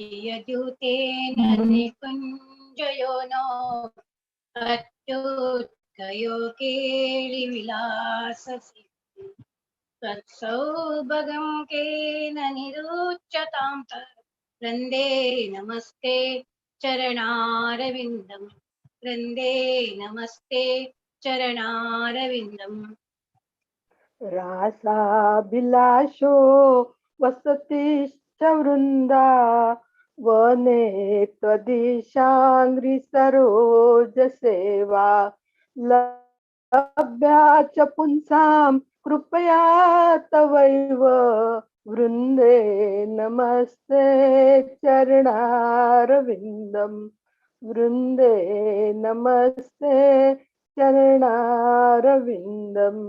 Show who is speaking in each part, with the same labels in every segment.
Speaker 1: यद्युतेन निकुञ्जयो no अत्युत्कयो केळिविलाससि तत्सौभगं can निरुच्यतां वृन्दे नमस्ते चरणारविन्दं वृन्दे नमस्ते चरणारविन्दम्।
Speaker 2: रासाभिलाषो वसतिश्च वृन्दा वने त्वदीशाङ्घ्रि सरोजसेवा लभ्या च पुंसां कृपया तवैव वृन्दे नमस्ते चरणारविन्दं वृन्दे नमस्ते चरणारविन्दम्।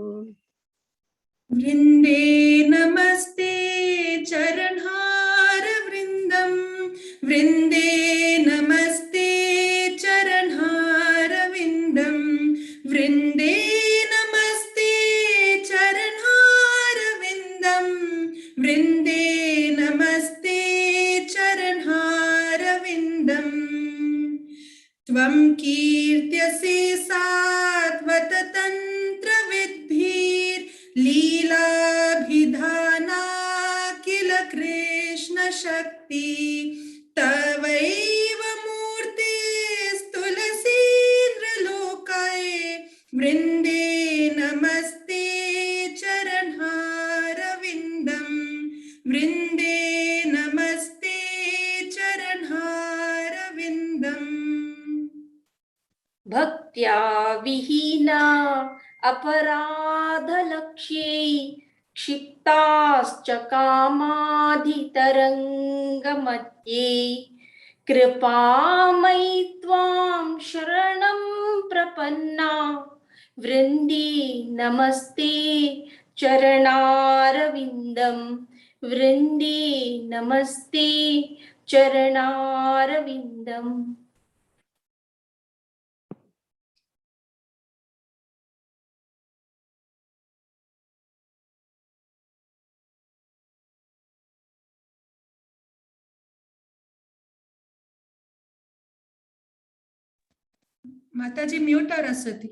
Speaker 3: वृन्दे नमस्ते चरणारविन्दं वृन्दे नमस्ते चरणारविन्दं वृन्दे नमस्ते चरणारविन्दं वृन्दे नमस्ते चरणारविन्दम्। त्वं कीर्त्यसे सात्वततन्त्रविद्भिर्लीलाभिधाना किल कृष्णशक्ति तवैव मूर्तिस्तुलसीन्द्रलोकाय वृन्दे नमस्ते चरणारविन्दं वृन्दे नमस्ते चरणारविन्दम्।
Speaker 4: भक्त्या विहीना अपराधलक्ष्ये क्षिप्ताश्च कामादितरङ्गमध्ये कृपामयि त्वां शरणं प्रपन्ना वृन्दे नमस्ते चरणारविन्दं वृन्दे नमस्ते चरणारविन्दम्।
Speaker 3: माताजी म्यूटार आसती।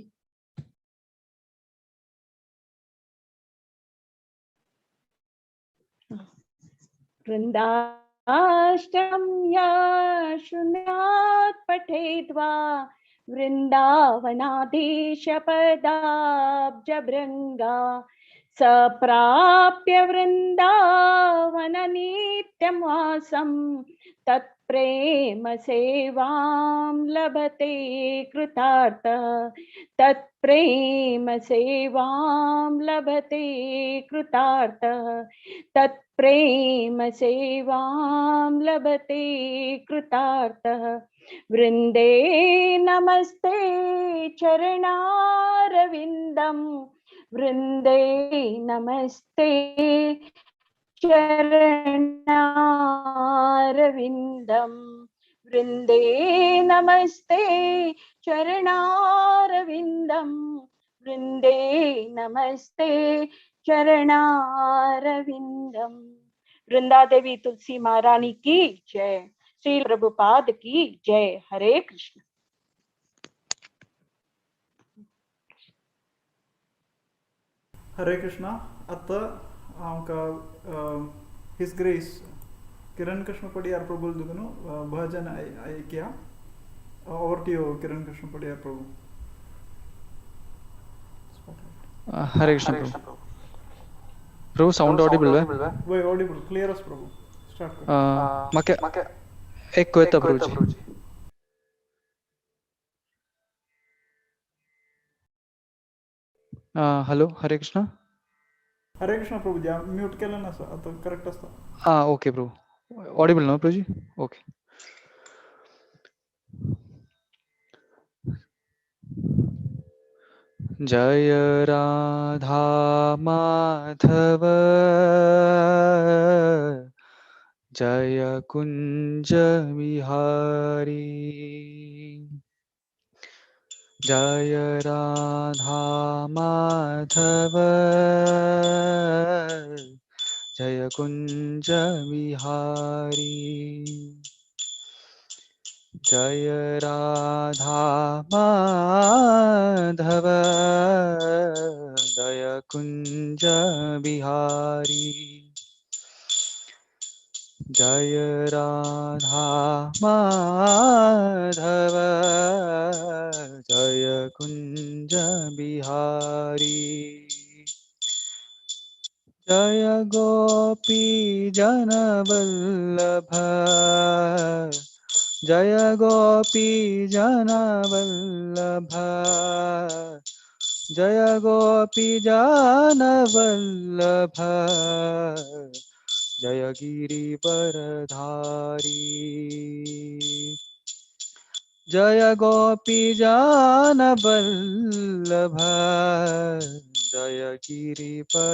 Speaker 5: वृन्दाष्टकं या शृणुयात् पठेद्वा वृन्दावनाधीशपदाब्जभृङ्गा स प्राप्य वृन्दावन नित्यं वासं तत्प्रेम सेवां लभते कृतार्थः तत्प्रेम सेवां लभते कृतार्थः तत्प्रेम सेवां लभते कृतार्थः। वृन्दे नमस्ते चरणारविन्दं वृन्दे नमस्ते चरणारविन्दं वृन्दे नमस्ते चरणारविन्दं वृन्दे नमस्ते चरणारविन्दं। वृंदा देवी तुलसी महारानी की जय, श्री प्रभुपाद की जय। हरे कृष्ण।
Speaker 6: हरे कृष्णा। आता आमकां his grace Kiran Krishna Padiyar Prabhu दुगुनु bhajan ऐकया। Over to you Kiran Krishna Padiyar Prabhu.
Speaker 7: Hare Krishna Prabhu. Prabhu sound audible वे?
Speaker 6: वय ऑडिबल क्लियर आसा प्रभु, स्टार्ट कर।
Speaker 7: म्हाका एक येता प्रभुजी। हॅलो हरे कृष्ण।
Speaker 6: हरे कृष्ण प्रभुजी, म्यूट केलं ना आता करेक्ट असता।
Speaker 7: हां ओके प्रभु, ऑडिबल ना प्रभुजी? ओके। जय राधा माधव जय कुंज बिहारी जय राधा माधव जय कुंज बिहारी। जय राधा माधव जय कुंज बिहारी। जय राधा माधव जय कुंज बिहारी। जय गोपी जन वल्लभ जय गोपी जन वल्लभ जय गोपी जन वल्लभ जय गिरिवरधारी। जय गोपी जन वल्लभ जय गिरिवरधारी।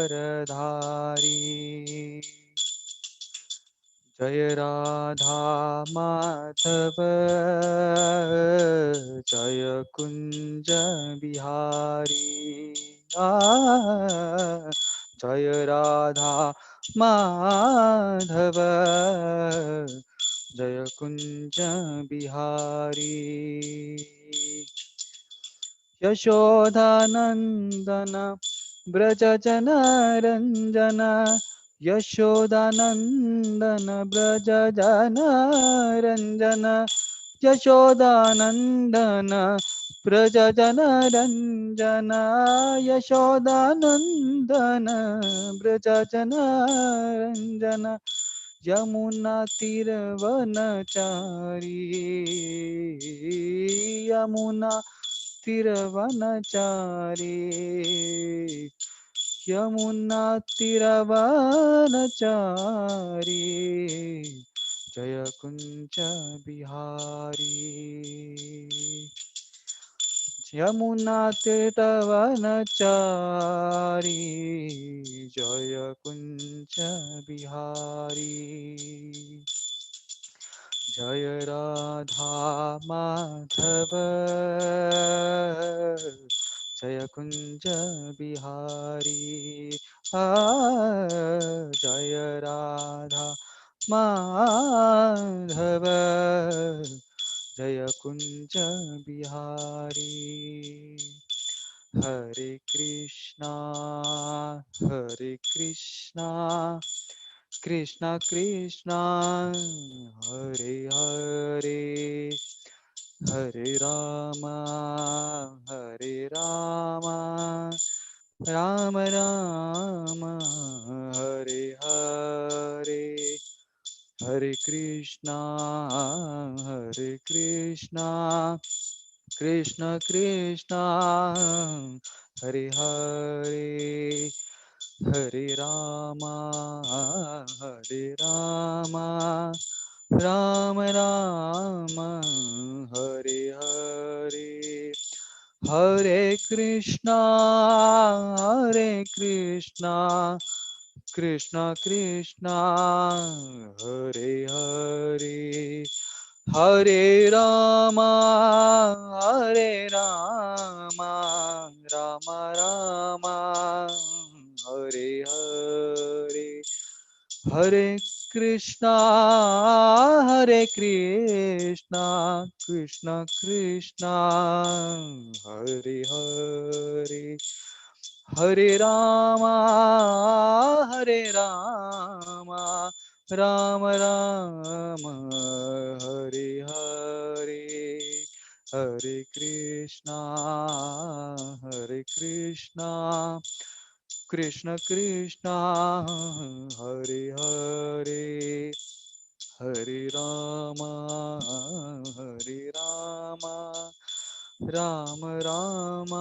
Speaker 7: जय राधा माधव जय कुंज बिहारी। जय राधा माधव जय कुंज बिहारी। यशोदानंदन ब्रज जन रंजन यशोदानंदन ब्रज जन रंजन यशोदानंदन ब्रज जन रंजन यशोदानंदन ब्रज जन रंजन यमुना तीरवनचारी यमुना तीरवनचारी यमुना तीरवनचारी जय कुंज बिहारी। यमुना तीरवनचारी जय कुंज बिहारी। जय राधा माधव जय कुंज बिहारी। जय राधा माधव जय कुंज बिहारी। हरे कृष्णा कृष्णा कृष्णा हरे हरे हरे राम राम राम हरे हरे। हरे कृष्णा कृष्ण कृष्णा हरे हरे हरे राम राम राम हरे हरे। हरे कृष्णा कृष्ण कृष्णा हरे हरे हरे राम राम राम हरे हरे। हरे कृष्णा कृष्ण कृष्णा हरे हरे हरे राम राम राम हरे हरे। हरे कृष्णा कृष्ण कृष्णा हरे हरे हरे राम राम राम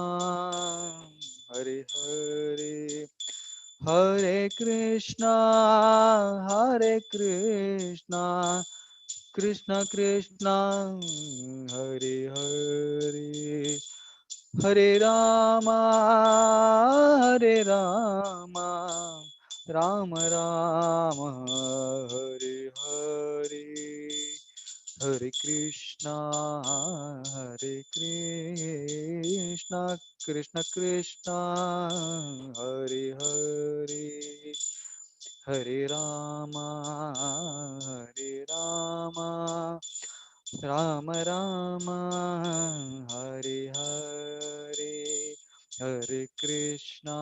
Speaker 7: हरे हरे। हरे कृष्णा कृष्ण कृष्णा हरे हरे हरे राम राम राम हरे हरे। हरे कृष्णा कृष्ण कृष्णा हरे हरे हरे राम राम राम हरे हरे। हरे कृष्णा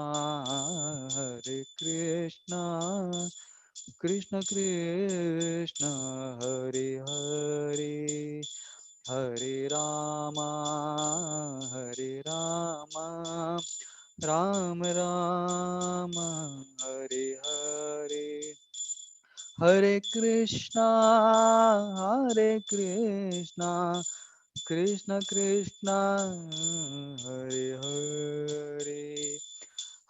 Speaker 7: हरे कृष्णा कृष्ण कृष्ण हरे हरे। हरे राम हरे राम राम राम हरे हरे। हरे कृष्णा हरे कृष्णा कृष्ण कृष्ण हरे हरे।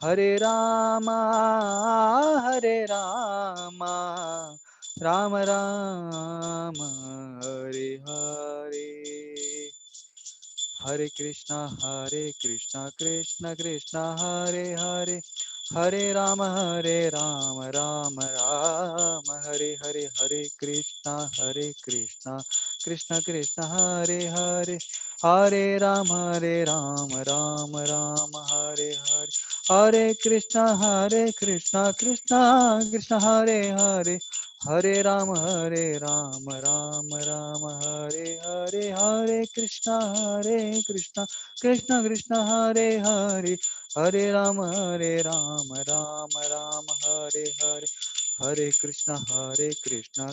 Speaker 7: हरे राम हरे राम राम राम हरे हरे। हरे कृष्णा कृष्ण कृष्ण हरे हरे। हरे राम राम राम हरे हरे। हरे कृष्णा कृष्ण कृष्ण हरे हरे। हरे राम राम राम हरे हरे। हरे कृष्णा कृष्ण कृष्ण हरे हरे। हरे राम राम राम हरे हरे। हरे कृष्णा कृष्ण कृष्ण हरे हरे। हरे राम राम राम हरे हरे। हरे कृष्णा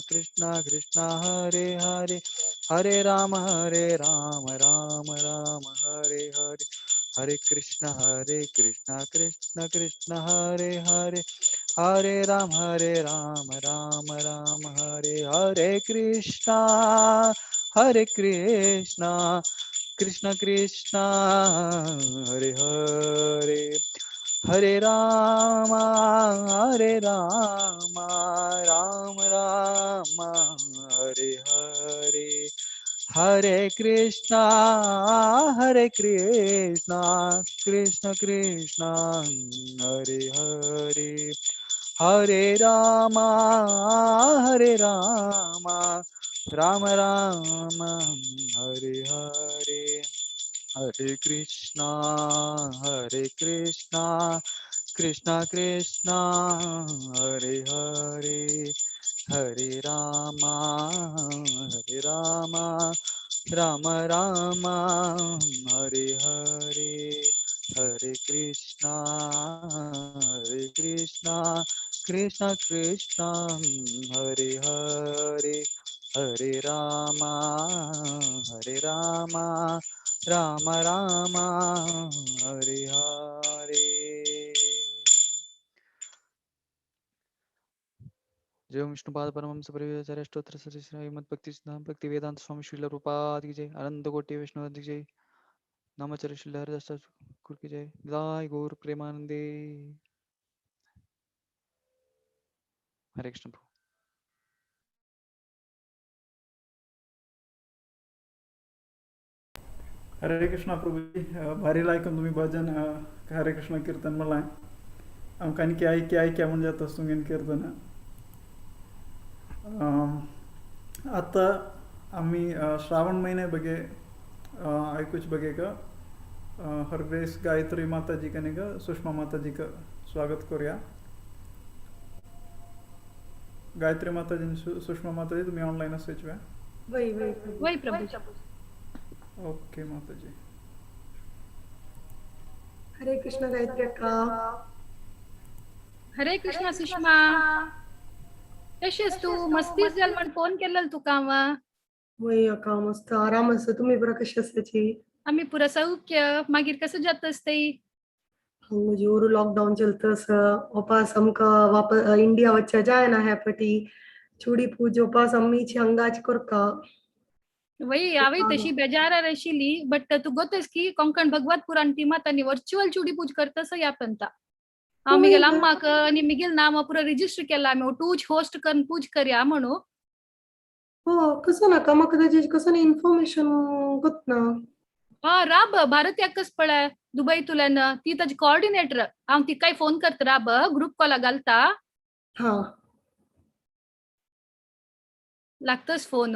Speaker 7: कृष्ण कृष्ण हरे हरे। हरे राम राम राम हरे हरे। हरे कृष्णा कृष्ण कृष्ण हरे हरे। हरे राम राम राम हरे। हरे कृष्णा कृष्ण कृष्ण हरे हरे। हरे राम राम राम हरे हरे। हरे कृष्णा कृष्ण कृष्ण हरे हरे। हरे राम राम राम हरे हरे। हरे कृष्णा कृष्ण कृष्ण हरे हरे। हरे राम राम राम हरे हरे। हरे कृष्णा कृष्ण कृष्ण हरे हरे। हरे राम राम राम हरे हरे।
Speaker 8: जय विष्णुपाद परमहंस परिव्राजक स्तोत्र श्री श्रीमद् भक्ति सिद्धांत भक्ति वेदांत स्वामी श्रील प्रभुपाद की जय। अनंत कोटि वैष्णव की जय। नामाचार्य श्री हरिदास ठाकुर की जय। जय गौर प्रेमानंदे। हरे कृष्ण प्रभु।
Speaker 6: हरे कृष्णा प्रभुजी, भारी लायकून तुमी भजन हरे कृष्ण कीर्तन म्हणलां। आमकां आनी आयकी आयक्या म्हूण जाता तुमगेलें कीर्तन। आतां आमी श्रावण म्हयने बगे आयकुच बगेक हरग्रेस गायत्री माताजीक आनी सुषमा माताजीक स्वागत करूया। गायत्री माताजी आनी सुषमा माताजी तुमी ऑनलायन आसाच वे?
Speaker 3: वय वय
Speaker 1: वय प्रभुजी।
Speaker 6: ओके माताजी।
Speaker 9: हरे कृष्णा गायत्री अक्का।
Speaker 1: हरे कृष्णा सुषमा, कशी आहेस तू? मस्तीच जाल म्हण फोन केलेलो तुका हांव।
Speaker 9: वय अक्का, मस्त आराम आसा। तुम्ही बरं कशी आसाची?
Speaker 1: आम्ही पुरा सौख्य। मागीर कसं जात असतय?
Speaker 9: जोर लॉकडाऊन चलत उपास आमकां वापस इंडिया वच्चा जायना ह्या पटी चुडी पूज उपास आमीची हंगाच करका।
Speaker 1: वय हांवें तशी बेजारार आशिल्ली, बट तू गोतस की कोंकण भगवत पुराण टिमात आनी वर्च्युअल चुडी पूज करतस ह्या पंता। हांव मिगेल अम्माक आनी मिगेल नांव पुरा रजिस्टर केला आमी तूच होस्ट करून पूज करया म्हणून।
Speaker 9: हो कसं नाका म्हाका ताजेर कसं इन्फॉर्मेशन गोत ना।
Speaker 1: हा राब भारती अक्कस पळय दुबई तुल्यान, ती ताजी कोऑर्डिनेटर। हांव तिकाय फोन करता राब, ग्रुप कॉला घालता।
Speaker 9: हा
Speaker 1: लागतच फोन।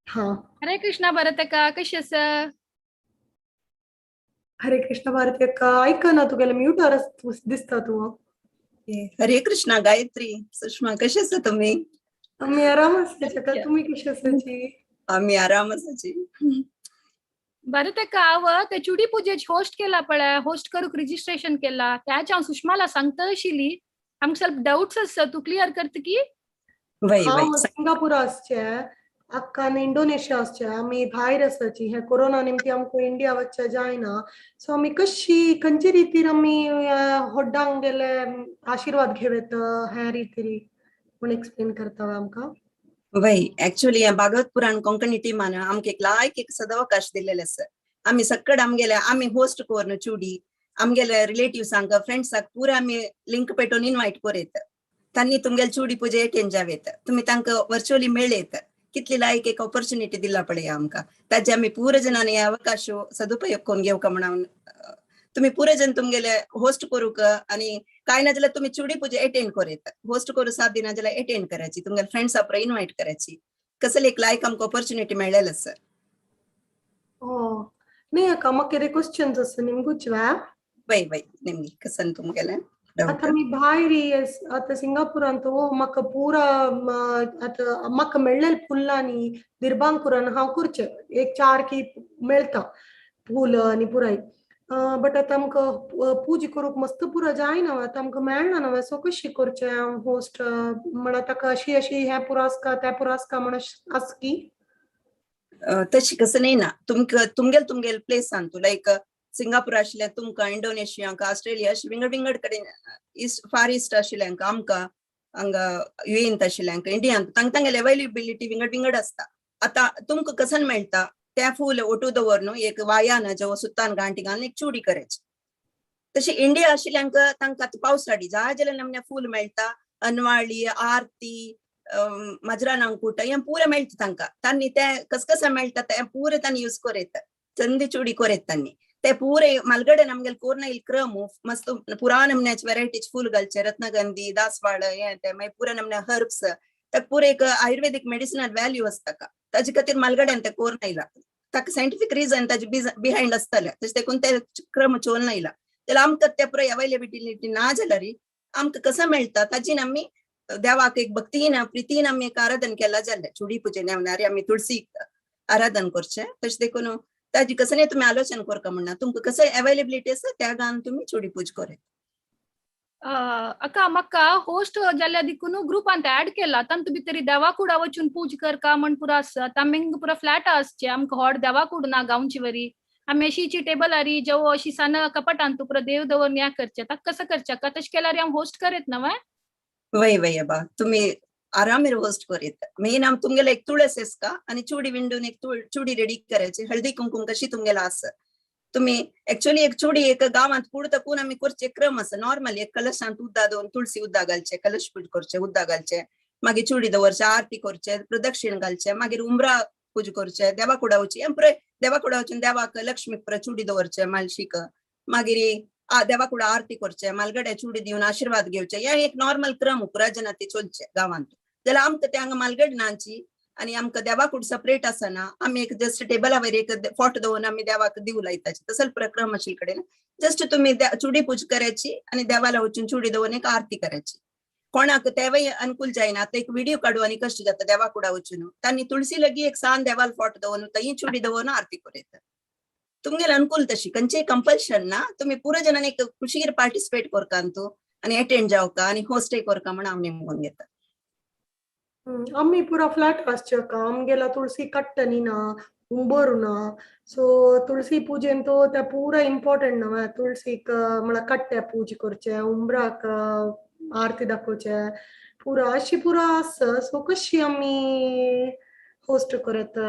Speaker 9: हा
Speaker 1: हरे कृष्णा भारत अक्का, कशी आसा?
Speaker 9: हरे कृष्णा भारती अक्का, ऐक ना तुगेले म्यूटार दिसता तू।
Speaker 10: हरे कृष्णा गायत्री, सुषमा कशी आसा तुम्ही?
Speaker 9: आमी आराम आसा, तुम्ही कशी आसाची?
Speaker 10: आम्ही आराम आसाची.
Speaker 1: बरें, तेका हांव ते चुडी पुजेच होस्ट केला पळय, होस्ट करूक रजिस्ट्रेशन केला, त्याच हांव सुषमाला सांगता आशिल्ली. आमकां ಸ್ವಲ್ಪ डाउट्स आसा, तूं क्लियर करता की?
Speaker 10: वय वय.
Speaker 9: हांव सिंगापूर आसचे, अक्कान इंडोनेशिया आसचे, आमी भायर आसाची. हे कोरोना निमती आमकां इंडिया वचचे जायना. सो आमी कशी खंयचे रितीर आमी होड्डांक गेले आशिर्वाद घेवेत ह्या रितीर म्हूण एक्सप्लेन करता आमकां?
Speaker 10: वय, ऍक्च्युली भागवत पुराण कोंकणी टिमान आमकां एक लायक एक सदावकाश दिलेले आसा. आमी सकड आमगेले आमी होस्ट करून चुडी आमगेले रिलेटिव्सांक, फ्रेंड्साक पुरा आमी लिंक पेटोवन इन्वायट करयत. तांणी तुमगेले चुडी पुजे अटेंड जावेत, तुमी तांकां वर्च्युअली मेळयत. कितली लायक एक ऑपॉर्च्युनिटी दिला पळय आमकां. ताजे आमी पुरा जणांनी अवकाश सदुपयोग करून घेवका म्हणून तुमी पुरा जण तुमगेले होस्ट करूक आणि काय ना जाल्यार तुमी चुडी पुजा अटेंड करयत. होस्ट करू साथ दिना जाल्यार अटेंड करायची, तुमगेले फ्रेंड्स पुरा इन्वायट करायची. कसले एक लायक आमकां ऑपॉर्च्युनिटी मेळ्ळेलें आसा.
Speaker 9: ओ न्ही अक्का, म्हाका कितें क्वेश्चन्स आसा निमगूच वा.
Speaker 10: वय वय, नेमकी कसन तुमगेले
Speaker 9: आतां मी भायर आतां सिंगापुरांत म्हाका पुरा आतां म्हाका मेळ्ळेले फुलांनी दिर्बांकुरान हांव करचें एक चार की मेळटा फूल आनी पुराय, बट आतां आमकां पूजा करूंक मस्त पुरो जायना, आतां आमकां मेळना न्हय. सो कशी करचें होस्ट म्हळ्यार ताका अशी अशी हें पुरो आसका तें पुरो आसका म्हण आसा की?
Speaker 10: तशी कसं नाही ना. तुमकां तुमगेल तुमगेल प्लेसान तूं लायक सिंगापूर आशिल्ल्या तुमकां, इंडोनेशियांक, ऑस्ट्रेलिया अशें विंगड विंगड कडेन, इस्ट फार इस्ट आशिल्ल्यांक, आमकां हांगा युएंत आशिल्ल्यांक, इंडियांत तांकां तांगेले अवेलेबिलिटी विंगड विंगड आसता. आतां तुमकां कसन मेळटा त्या फूल ओटू दवर न्हू एक वायान जेव सुतान गांठी घालून एक चुडी करायची. तशी इंडिया आशिल्ल्यांक तांकां आतां पावसाडी जाय जाल्यार नमन्या फूल मेळटा, अनवाळी, आरती, मजरानांकूट हें पुरें मेळटा तांकां. तांणी तें कसकसा मेळटा तें पुरें तांणी यूज करयत, चंदी चुडी करयत तांणी ते पुरे. मलगडे नमगेले कोर्ना क्रम मस्त पुरा नमन्याचे वेरायटीचे फूल घालचे, रत्नगंधी, दासवाळ, हें तें, मागीर पुरा नमन्या हर्ब्स, ताका पुरे एक आयुर्वेदीक मेडिसिनल व्हॅल्यू आसता ताका. ताजे खातीर मालगड्यान ते कोर्न येयला. ताका सायंटिफीक रिजन ताजे बिहायंड आसतलें. तशें देखून ते क्रम चोवन येयला. जाल्यार आमकां ते पुराय अवेलेबिलिटी ना जाल्यार आमकां कसं मेळटा ताजेन आमी देवाक एक भक्तीन प्रितीन आमी एक आराधन केला जालें. चुडी पुजे नेवनारी आमी तुळसी आराधन करचें. तशें देखून ताजी कसं नाही तुमी आलोचन करका म्हणना, तुमकां कसं अवेलेबिलिटी आसा त्या गान तुमी चुडी पूज करत.
Speaker 1: अक्का, म्हाका होस्ट जाल्या देखून ग्रुपांत ऍड केला. तांतू भितर देवाकुडा वचून पूज करका म्हण पुरा आसा. आतां आमी पुरा फ्लॅट आसचे, आमकां व्हड देवाकूड ना गांवची वरी. आमी अशीची टेबलारी जेव अशी सान कपाटान तूं पुरा देव दवरून या करचें. ताका कसं करचें अक्का? तशें केल्यार हांव होस्ट करत ना वय?
Speaker 10: वय वय बा, तुमी आरामेर होस्ट करीत. मेन आम तुमगेले एक तुळस आसका आनी चुडी विंडून एक चुडी रेडी करायची. हळदी कुंकुम कशी तुमगेला आसा. तुम्ही ऍक्च्युली एक चुडी एक गावांत कुड तकून आमी करचे क्रम आसा. नॉर्मली एक कलशांत उद्दा दवरून तुळसी उद्दा घालचे, कलश पूज करचे, उद्दा घालचे, मागीर चुडी दवरचे, आरती करचे, प्रदक्षिण घालचे, मागीर उमरा पूज करचे, देवा कुडा वचचे, हें पुराय देवा कुडा वचून देवाक लक्ष्मीक पुराय चुडी दवरचे मालशीक, मागीर देवा कुडा आरती करचे, मालगड्या चुडी दिवन आशिर्वाद घेवचे. हे एक नॉर्मल क्रम पुराय जना ते चलचे गावांत. जाल्यार आमकां ते हांगा मालगड नाची आनी आमकां देवाकूड सेपरेट आसना. आमी एक जस्ट टेबलावयर एक फोटो दवरून आमी देवाक दिव लायताची. तसो प्रक्रम आशिल्ले कडेन जस्ट तुमी चुडी पूज करायची आनी देवाला वचून चुडी दवरून एक आरती करायची. कोणाक तेवय अनुकूल जायना. आतां एक व्हिडिओ काडू आनी कश्ट जाता देवाकुडा वचून. तांणी तुळसी लगी एक सान देवाल फोटो दवरून थंय चुडी दवरून आरती करयता. तुमगेले अनुकूल तशी खंयचेय कंपल्शन ना. तुमी पुरो जणांनी एक खुशीर पार्टिसिपेट करका तूं आनी अटेंड जावका आनी होस्टय करका म्हण हांव नेमून घेता.
Speaker 9: आमी पुरा फ्लॅट आसचे अक्का, आमगेला तुळसी कट्टनी ना, उंबरू ना. सो तुळसी पूजेन तो त्या पुरा इम्पॉर्टंट न्हय. तुळसीक म्हळ्यार कट्टे पूज करचे, उंबराक आरती दाखोवचे, पुरा अशी पुरा आसा. सो कशी आमी होस्ट करत?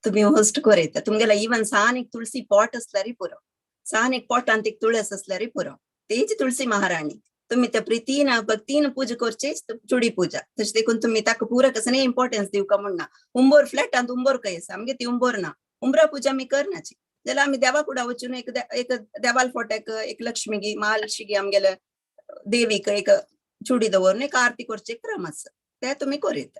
Speaker 10: तुमी होस्ट करयता. तुमगेला इवन सान एक तुळसी पॉट आसल्यारय पुरो, सान एक पॉटांत एक तुळस आसल्यारय पुरो. तेच तुळसी महाराणी. तुम्ही त्या प्रितीन भक्तीन पूजा करचेच चुडी पूजा. तशें देखून तुमी ताका पुरा कसं इम्पॉर्टन्स दिवका म्हणना. उंबोर फ्लॅटांत उंबोर खंय आसा आमगे ती उंबोर ना. उंबरा पूजा आमी करनाची. जाल्यार आमी देवा कुडा वचून एक एक देवाल फोट्याक एक लक्ष्मीगी महालक्ष्मी आमगेले देवीक एक चुडी दवरून एक आरती करचे क्रम आसा ते तुमी करयता.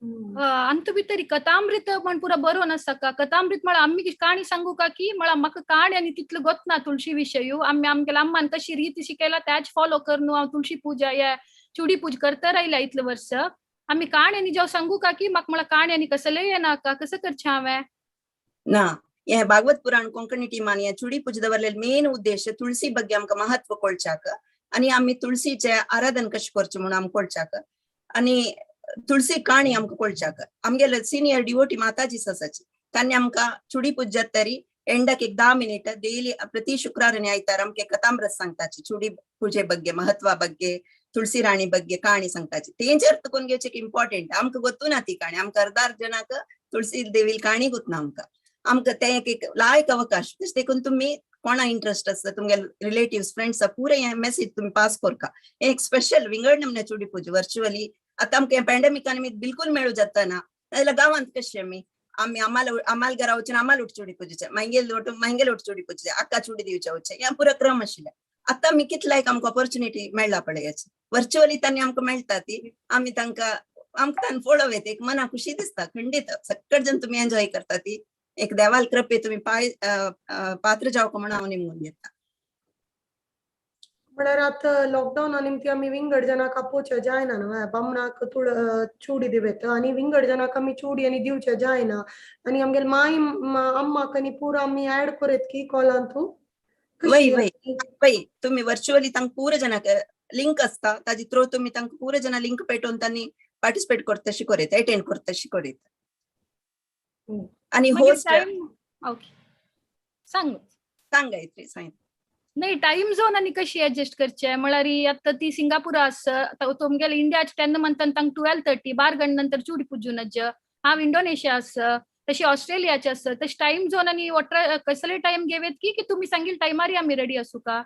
Speaker 1: अंतू भितर कथामृत म्हण पुरा बरोवन आसा का? कथामृत म्हळ्यार आमी काणी सांगू का की म्हळ्यार म्हाका काणी आनी तितलो गोत ना तुळशी विशय. आमी आमगेल्या अम्मान कशी रीत शिकयला त्याच फॉलो करून हांव तुळशी पूजा या चुडी पूजा करता रायल्या इतले वर्स. आमी काणयांनी जेव सांगू का की म्हाका म्हळ्यार काणयांनी कसलें येनाका, कसं करचें हांवें?
Speaker 10: ना, हे भागवत पुराण कोंकणी टीमान हे चुडी पूजा दवरलेले मेन उद्देश तुळसी ಬಗ್ಗೆ आमकां महत्व कळच्याक आनी आमी तुळसीचे आराधन कशें करचें म्हणून आमकां कळच्याक आनी तुळसी काणी आमकां कळच्याक. आमगेले सिनियर डिवोटी माताजी आसाची, तांणी आमकां चुडी पूजा तरी एंडाक एक 10 मिनिट डेली प्रति शुक्रार आनी आयतार आमकां कथामृत सांगताची, चुडी पूजे ಬಗ್ಗೆ महत्वा ಬಗ್ಗೆ तुळसी राणी ಬಗ್ಗೆ काणी सांगताची. तेंचे अर्थ कोण घेवचे इम्पॉर्टंट आमकां गोत्तू ना ती काणी, आमकां अर्दार जणांक तुळसी देवील काणी गोतना. आमकां आमकां तें एक एक लायक अवकाश. तशें देखून तुमी कोणा इंट्रस्ट आसता तुमगे रिलेटिव्स फ्रेंड्स पुरे हे मेसेज तुमी पास करका. एक स्पेशल विंगड नमने चुडी पूजा वर्चुअली आतां आमकां पॅन्डेमिकान आमी बिलकुल मेळू जाता ना, नाजाल्यार गांवांत कशें आमी आमी आम्हाला आम्हाला घरा वचून आम्हाला उठ चुडी पूजेचे, मागीर उठ मागीर उठ चुडी पूजेचे, आक्का चुडी दिवचे वचचे, ह्या पुरो क्रम आशिल्ले. आतां आमी कितला एक आमकां ऑपॉर्च्युनिटी मेळ्ळा पळय, वर्चुअली तांणी आमकां मेळटा ती आमी तांकां आमकां तांकां पळोवं येता, एक मना खुशी दिसता. खंडीत सगळे जण तुमी एन्जॉय करता ती एक देवाल कृपे तुमी पाय पात्र जावका म्हणून हांव निमगून घेता.
Speaker 9: म्हळ्यार आतां लॉकडावना निमती आमी विंगड जणांक आपोवचे जायना न्हू, बामणाक तुळ चुडी दिवेत आनी विंगड जणांक आमी चुडी आनी दिवचे जायना. आनी आमगेले माय अम्माक आनी पुरो आमी ऍड करत की कॉलांतू?
Speaker 10: वय वय वय, तुमी वर्चुअली तांकां पुरो जणांक लिंक आसता ताजे थ्रू तुमी तांकां पुरो जणां लिंक पेटोवन तांणी पार्टिसिपेट करता तशी करयता, एटेंड करता तशी करयता. आनी
Speaker 1: मागीर
Speaker 10: होस्ट
Speaker 1: टायम ओके सांग.
Speaker 10: सांग गायत्री, सांग.
Speaker 1: नाही, टाइम झोन आनी कशी ऍडजस्ट करचे? म्हळ्यार आतां ती सिंगापुरा आस, तुमगेले इंडियाचे तेन्ना म्हणटा तांकां 12:30 12 गंटे नंतर चुडी पुजून हांव इंडोनेशिया आस, तशी ऑस्ट्रेलियाचे आस, तशी टाइम झोन आनी वॉटर कसले टाइम घेवेत की की तुमी सांगील टायमार आमी रेडी आसू का?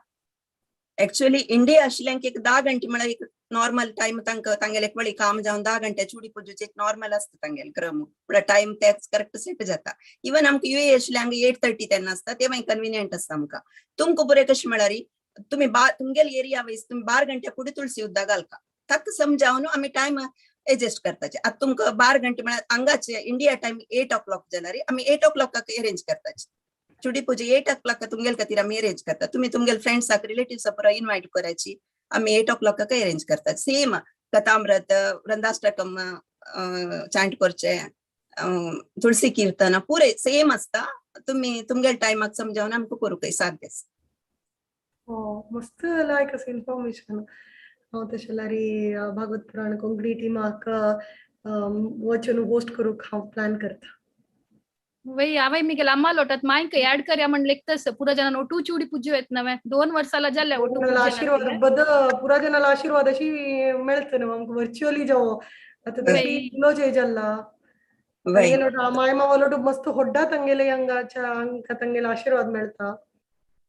Speaker 10: एक्चुअली इंडिया आशिल्ल्यांक एक 10 घंटे म्हळ्यार एक नॉर्मल टायम तांकां तांगेले एक वेळी काम जावन 10 घंटे चुडी पुजेचे एक नॉर्मल आसता तांगेले क्रम, म्हळ्यार टायम तेच करेक्ट सेट जाता. इवन आमकां युए आशिल्ल्यांक 8:30 तेन्ना आसता, ते मागीर कन्विनियंट आसता आमकां. तुमकां बरें कशें म्हळ्यार तुमी तुमगेले एरिया वायज तुमी 12 घंटे फुडें तुळसी उदक घालका, ताका समजावन आमी टायम एडजस्ट करताचे. आतां तुमकां 12 घंटे म्हळ्यार हांगाचे इंडिया टायम 8 o'clock जाल्यार आमी 8 o'clock arrange करताचे. चुडी पूजा 8 o'clock तुमगेले खातीर आमी अरेंज करता. तुमी तुमगेले फ्रेंड्साक रिलेटिव्साक पुरो इन्वायट करायची, आमी 8 o'clock arrange करतात. सेम कथामृत वृंदाष्टकम चांट करचे, तुळसी कीर्तन पुरे सेम आसता. तुमी तुमगेले टायमाक समजावन आमकां करूंक साध्य आसा.
Speaker 9: हो, मस्त लायक अस इन्फॉर्मेशन. हांव तशें जाल्यार भागवत पुराण कोंकणी टिमाक वचून होस्ट करूंक हांव प्लॅन करता.
Speaker 1: वय हांवें मिगेल अम्मा लोटत मायक ऍड करया म्हणलें तस पुरो जणां ओटू चुडी पुजू येत नवें 2 वर्साला जाल्ले ओटू.
Speaker 9: आशीर्वाद बद पुरा जणाला आशीर्वाद अशी मेळत न्हू आमकां वर्चुअली जावो. आतां तशी इल्लो जाल्ला माय मावा लोटू मस्त होड्डा तांगेले हांगाच्या आमकां तांगेले आशीर्वाद मेळता.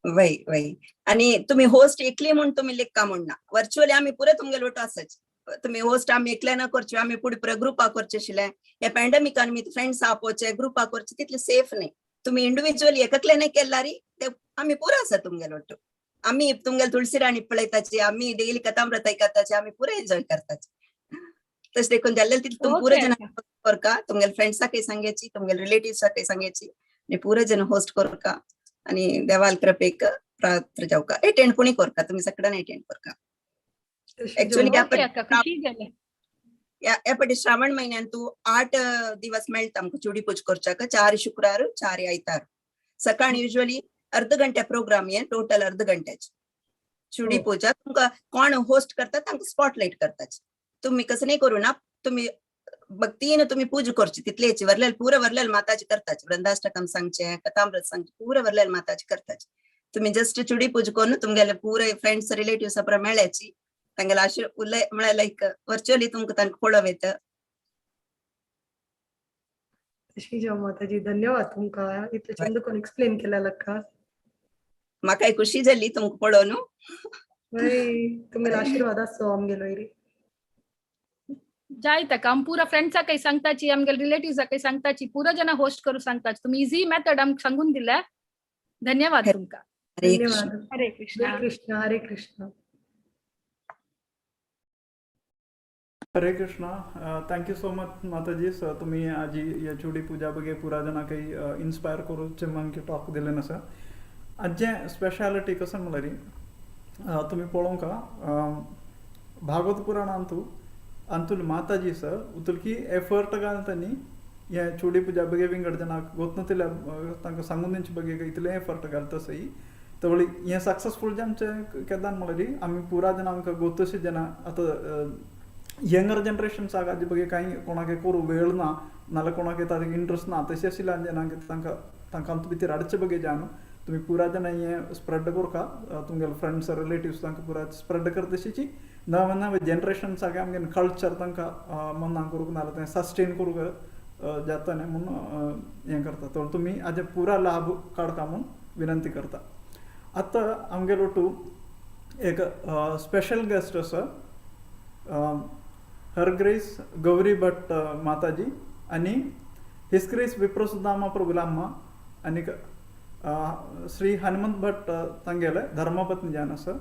Speaker 10: वय वय, आनी तुमी होस्ट एकली म्हूण तुमी लेखा म्हूण ना, वर्चुअली आमी पुरे तुमगेले ओटू आसाचे. तुमी होस्ट आमी एकल्या ना करचे, आमी पुढे पुरे ग्रुपा करचे आशिल्ले. ह्या पॅन्डेमिकान आमी फ्रेंड्स आपोवचे ग्रुपा करचे तितले सेफ न्ही. तुमी इंडिव्हिज्युअली एकल्याने केल्यारी ते आमी पुरो आसा तुमगेले ओटू. आमी तुमगेले तुळसी राणी पळयताची, आमी डेली कथामृत आयकताची, आमी पुरे एन्जॉय करताची. तशें देखून जाल्ले तितले तुमी पुरे जण करका, तुमगेले फ्रेंड्साकय सांगायची, तुमगेले रिलेटिव्साकय सांगायची आनी पुरे जण होस्ट करका आनी देवाल कृपेक प्रात्र जावका. एटेंड कोणी करका, तुमी सगळ्यांनी एटेंड करका. एक्चुअली ह्या पटी श्रावण महिन्यान तू 8 दिवस मेळटा आमकां चुडी पूज करच्याक, 4 शुक्रार 4 आयतार. सकाळी युजली अर्द घंट्या प्रोग्राम हे टोटल अर्द घंट्याचे चुडी पूजा. तुमकां कोण होस्ट करता तांकां स्पॉटलायट करताचे. तुमी कसं नाही करू ना, तुमी भक्तीन तुमी पूजा करची तितलेची वरलेल पुरो वरलेल माताजी करताचे. वृंदाष्टकम सांगचे, कथामृत सांगचे, पुरो वरलेल माताजी करताचे. तुमी जस्ट चुडी पूजा करून तुमगेले पुरे फ्रेंड्स रिलेटिव्स पुरो मेळ्याची, तांगेले आशीर्वाद उलय म्हळ्यार लायक वर्चुअली तुमकां तांकां पळोवं येता.
Speaker 9: तशी जावं माताजी, धन्यवाद तुमकां इतले चंद करून एक्सप्लेन केल्या लक्का.
Speaker 10: म्हाकाय खुशी जाली तुमकां पळोवन.
Speaker 9: वय, तुमगेलो आशीर्वाद आसचो आमगेलो वयर.
Speaker 1: जाय ताका आम पुरा फ्रेंड्साकय सांगताची, आमगेले रिलेटिव्साकय सांगताची, पुरा जाणां होस्ट करूं सांगताची. तुमी इजी मेथड आमकां सांगून दिल्या, धन्यवाद तुमकां.
Speaker 9: धन्यवाद.
Speaker 1: हरे कृष्ण.
Speaker 9: हरे कृष्ण. हरे Krishna.
Speaker 6: Hare Krishna. Thank you so much Mataji. Sir तुम्ही आजी या चुडी पूजा ಬಗ್ಗೆ पुरा जणांकय इन्स्पायर करूचे मागीर टॉक दिले ना सर. आजचे स्पेशालिटी कसं म्हणल्यार तुमी पळोवंक भागवत पुराणांतू अंतुल माताजी सर उतुलकी एफर्ट घालतानी हे चुडी पुजा बगे विंगड जनाक गोतनतिल्या तांकां सांगून दिवचे बगे इतलें एफर्ट घालता सई तवळी हें सक्सेसफूल आमचें केदान म्हणल्यार आमी पुरा जना आमकां गोतशी जना आतां यंगर जनरेशन आजी बगे कांय कोणाक करूं वेळ ना नाल्यार कोणाक ताका इंट्रस्ट ना तशें आशिल्ल्या जनांक तांकां तांकां आमचे भितर हाडचे बगे जावन तुमी पुरा जाणां हें स्प्रेड करका तुमगेले फ्रेंड्स रिलेटिव्स तांकां पुरा स्प्रेड करता तशीची नवे नवे जनरेशन सगळें आमगे कल्चर तांकां मनाक करूंक नाल्यार तें सस्टेन करूंक जाता न्ही म्हूण हें करता तर तुमी हाजे पुरा लाभ काडका म्हूण विनंती करता. आतां आमगेलो ओटू एक स्पेशल गेस्ट आसा हर ग्रेस गौरी भट माताजी आनी his grace विप्रसुदामा प्रभुलाम्मा आनी श्री हनुमंत भट तांगेले धर्मपत्नी जावन आसा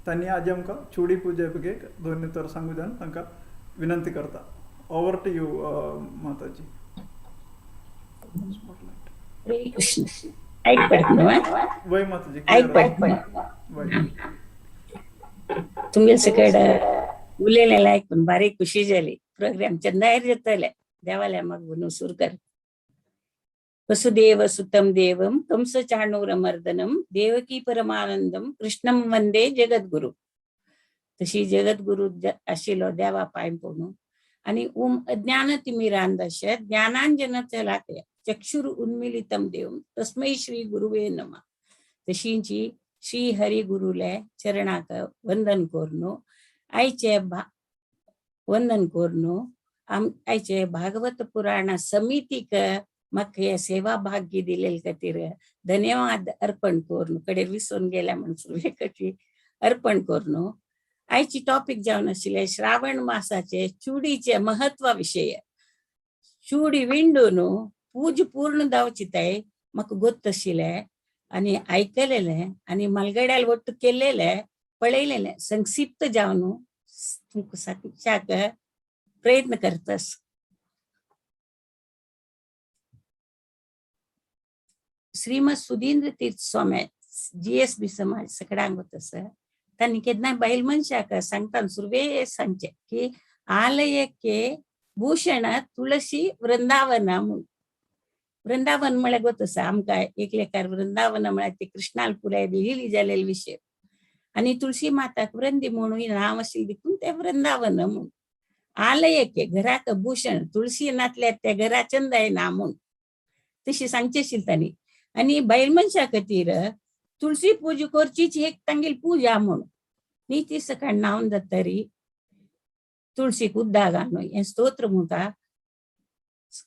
Speaker 6: तांणी आज आमकां चुडी पुजे बगे दोन तर सांगू जावन तांकां विनंती करता. Over to you Mataji. वय माताजी. वय
Speaker 11: तुमगे सकड उलयलेलें आयकून बारीक खुशी जाली. प्रोग्राम चंदायर जाताले देवाल्या मग सुरू कर. वसुदेव सुतम देवम कंस चाणूरमर्दनम देवकी परमानंदम कृष्णम वंदे जगद्गुरु. तशी जगद्गुरु आशिल्लो देवा पांय पडून आनी ओम अज्ञानतिमिरांधस्य ज्ञानांजन शलाकया चक्षुर उन्मिलितम देवम तस्मै श्री गुरुवे नमः. तशींची श्री हरि गुरुले चरणाक वंदन करून आयचे वंदन करून आयचे भागवत पुराण समितीक म्हाका हे सेवा भाग्य दिलेले खातीर धन्यवाद अर्पण करून कडे विसरून गेल्या म्हण सुरवेकची अर्पण करून आयची टॉपिक जावन आशिल्ले श्रावण मासाचे चुडीचे महत्वा विशय. चुडी विंडून पूज पूर्ण जावची ताय म्हाका गोत्त आशिल्लें आनी आयकलेलें आनी मालगड्याल ಒಟ್ಟು केल्लेले पळयलेलें संक्षिप्त जावन तुमकां सांगच्याक प्रयत्न करतास. श्रीमद सुधींद्र तीर्थ स्वामी GSB समाज सकडांग आसा तांणी केन्ना बायल मनशाक सांगता सुरवे सांगचें की आलयके भूषण तुळशी वृंदावन म्हूण. वृंदावन म्हळ्यार गोत आसा आमकां एक लेखार वृंदावन म्हळ्यार ते कृष्णाल पुराय लिहिली जालेले विशय आनी तुळशी माताक वृंदी म्हणून नांव आशिल्लें देखून ते वृंदावन म्हूण. आलयके घराक भूषण तुळशी नातल्यार त्या घरा चंदाय ना म्हूण तशी सांगचें आशिल्लें तांणी. आनी बायल मनशा खातीर तुळशी पूजा करचीच एक तांगेली पूजा म्हूण न्ही. ती सकाळ न्हावन जातरी तुळशीक उदक घालून हें स्तोत्र म्हणटा.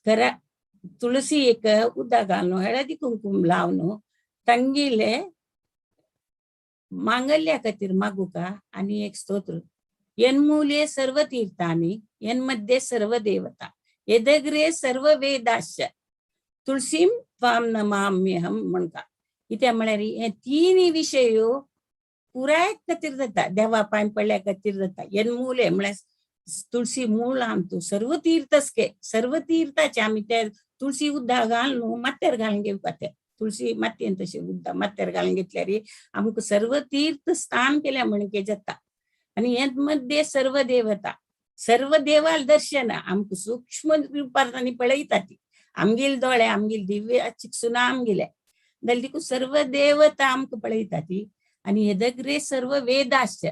Speaker 11: घरा तुळसी एक उदक घालून हळदी कुंकूम लावन तांगेले मांगल्या खातीर मागुका. आनी एक स्तोत्र यन्मूले सर्व तीर्थानि यन्मध्ये सर्व देवता यदग्रे सर्व वेदाश्च तुळसीम त्वाम नमाम्यहम म्हणटा. कित्याक म्हळ्यार हे तिनूय विशय पुराय खातीर जाता देवा पांय पडल्या खातीर जाता. यन्मूले म्हळ्यार तुळसी मूळ आमतू सर्व तीर्थस्के सर्व तीर्थाचे आमी ते तुळसी उदक घालून न्हू माथ्यार घालून घेवपा ते तुळसी मातयेन तशें उदक माथ्यार घालून घेतल्यार आमकां सर्व तीर्थ स्थान केल्या म्हणके जाता. आनी हे मध्ये सर्व देवता सर्व देवाल दर्शन आमकां सूक्ष्म रुपार तांणी पळयता ती आमगेले दोळे आमगेले दिव्य चिकसुना आमगेले जाल्यार देखून सर्व देवता आमकां पळयता ती. आनी हेदग्रे सर्व वेदाश्च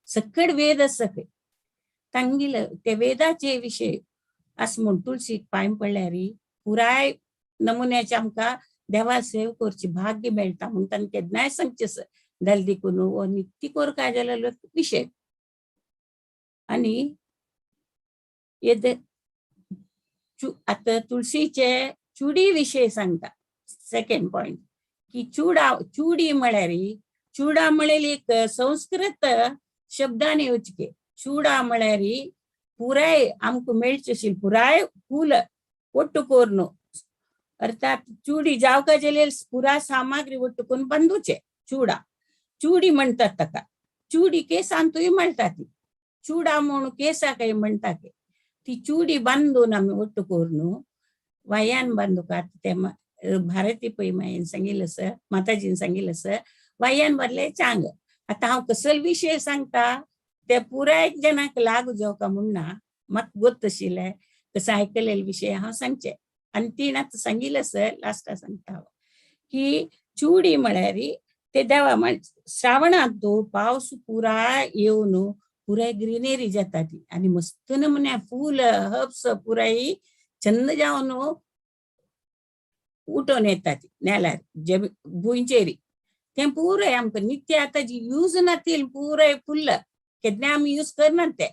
Speaker 11: सकड वेद आसा खंय तांगेले ते वेदाचे विशय आस म्हूण तुळशीक पांय पडल्यार पुराय नमुन्याचे आमकां देवा सेव करची भाग्य मेळटा म्हूण तांणी केन्नाय सांगचें जाल्यार देखून हो नित्य कोरका जालेलो विशय. आनी आतां तुळशीचे चुडी विशय सांगता सेकंड पॉयंट की चुडा चुडी म्हळ्यार चुडा म्हळ्यार एक संस्कृत शब्दान येवचे. चुडा म्हळ्यार पुराय आमकां मेळचे आशिल्लें पुराय फूल ಒಟ್ಟು करून अर्थात चुडी जावका जाल्यार पुरा सामग्री ಒಟ್ಟು करून बांदूचे चुडा चुडी म्हणतात ताका. चुडी केसांतूय म्हणटा ती चुडा म्हणून केसाकय म्हणटा ती चुडी बांदून आमी ಒಟ್ಟು करून वायान बांदूका. ते भारती पै मायेन सांगिल्लें आसा माताजीन सांगिल्लें आसा वायान बांदले चांग. आतां हांव कसलो विशय सांगता ते पुराय जनाक लागू जावका म्हूण ना म्हाका गोत आशिल्लें तशें आयकलेले विशय हांव सांगचें आनी तीण आतां सांगिल्लें सर लास्टा सांगता हांव की चुडी म्हळ्यार ते देवा श्रावणांत पावस पुराय येवन पुराय ग्रीनरी जाता ती आनी मस्त नमुन्या फूल हर्ब्स पुराय चंद जावन उठोवन येता ती नेल्यार जमी भुंयचेरी तें पुराय आमकां नित्य आतां जी यूज ना ती पुराय फुल्ल केन्ना आमी यूज करनात ते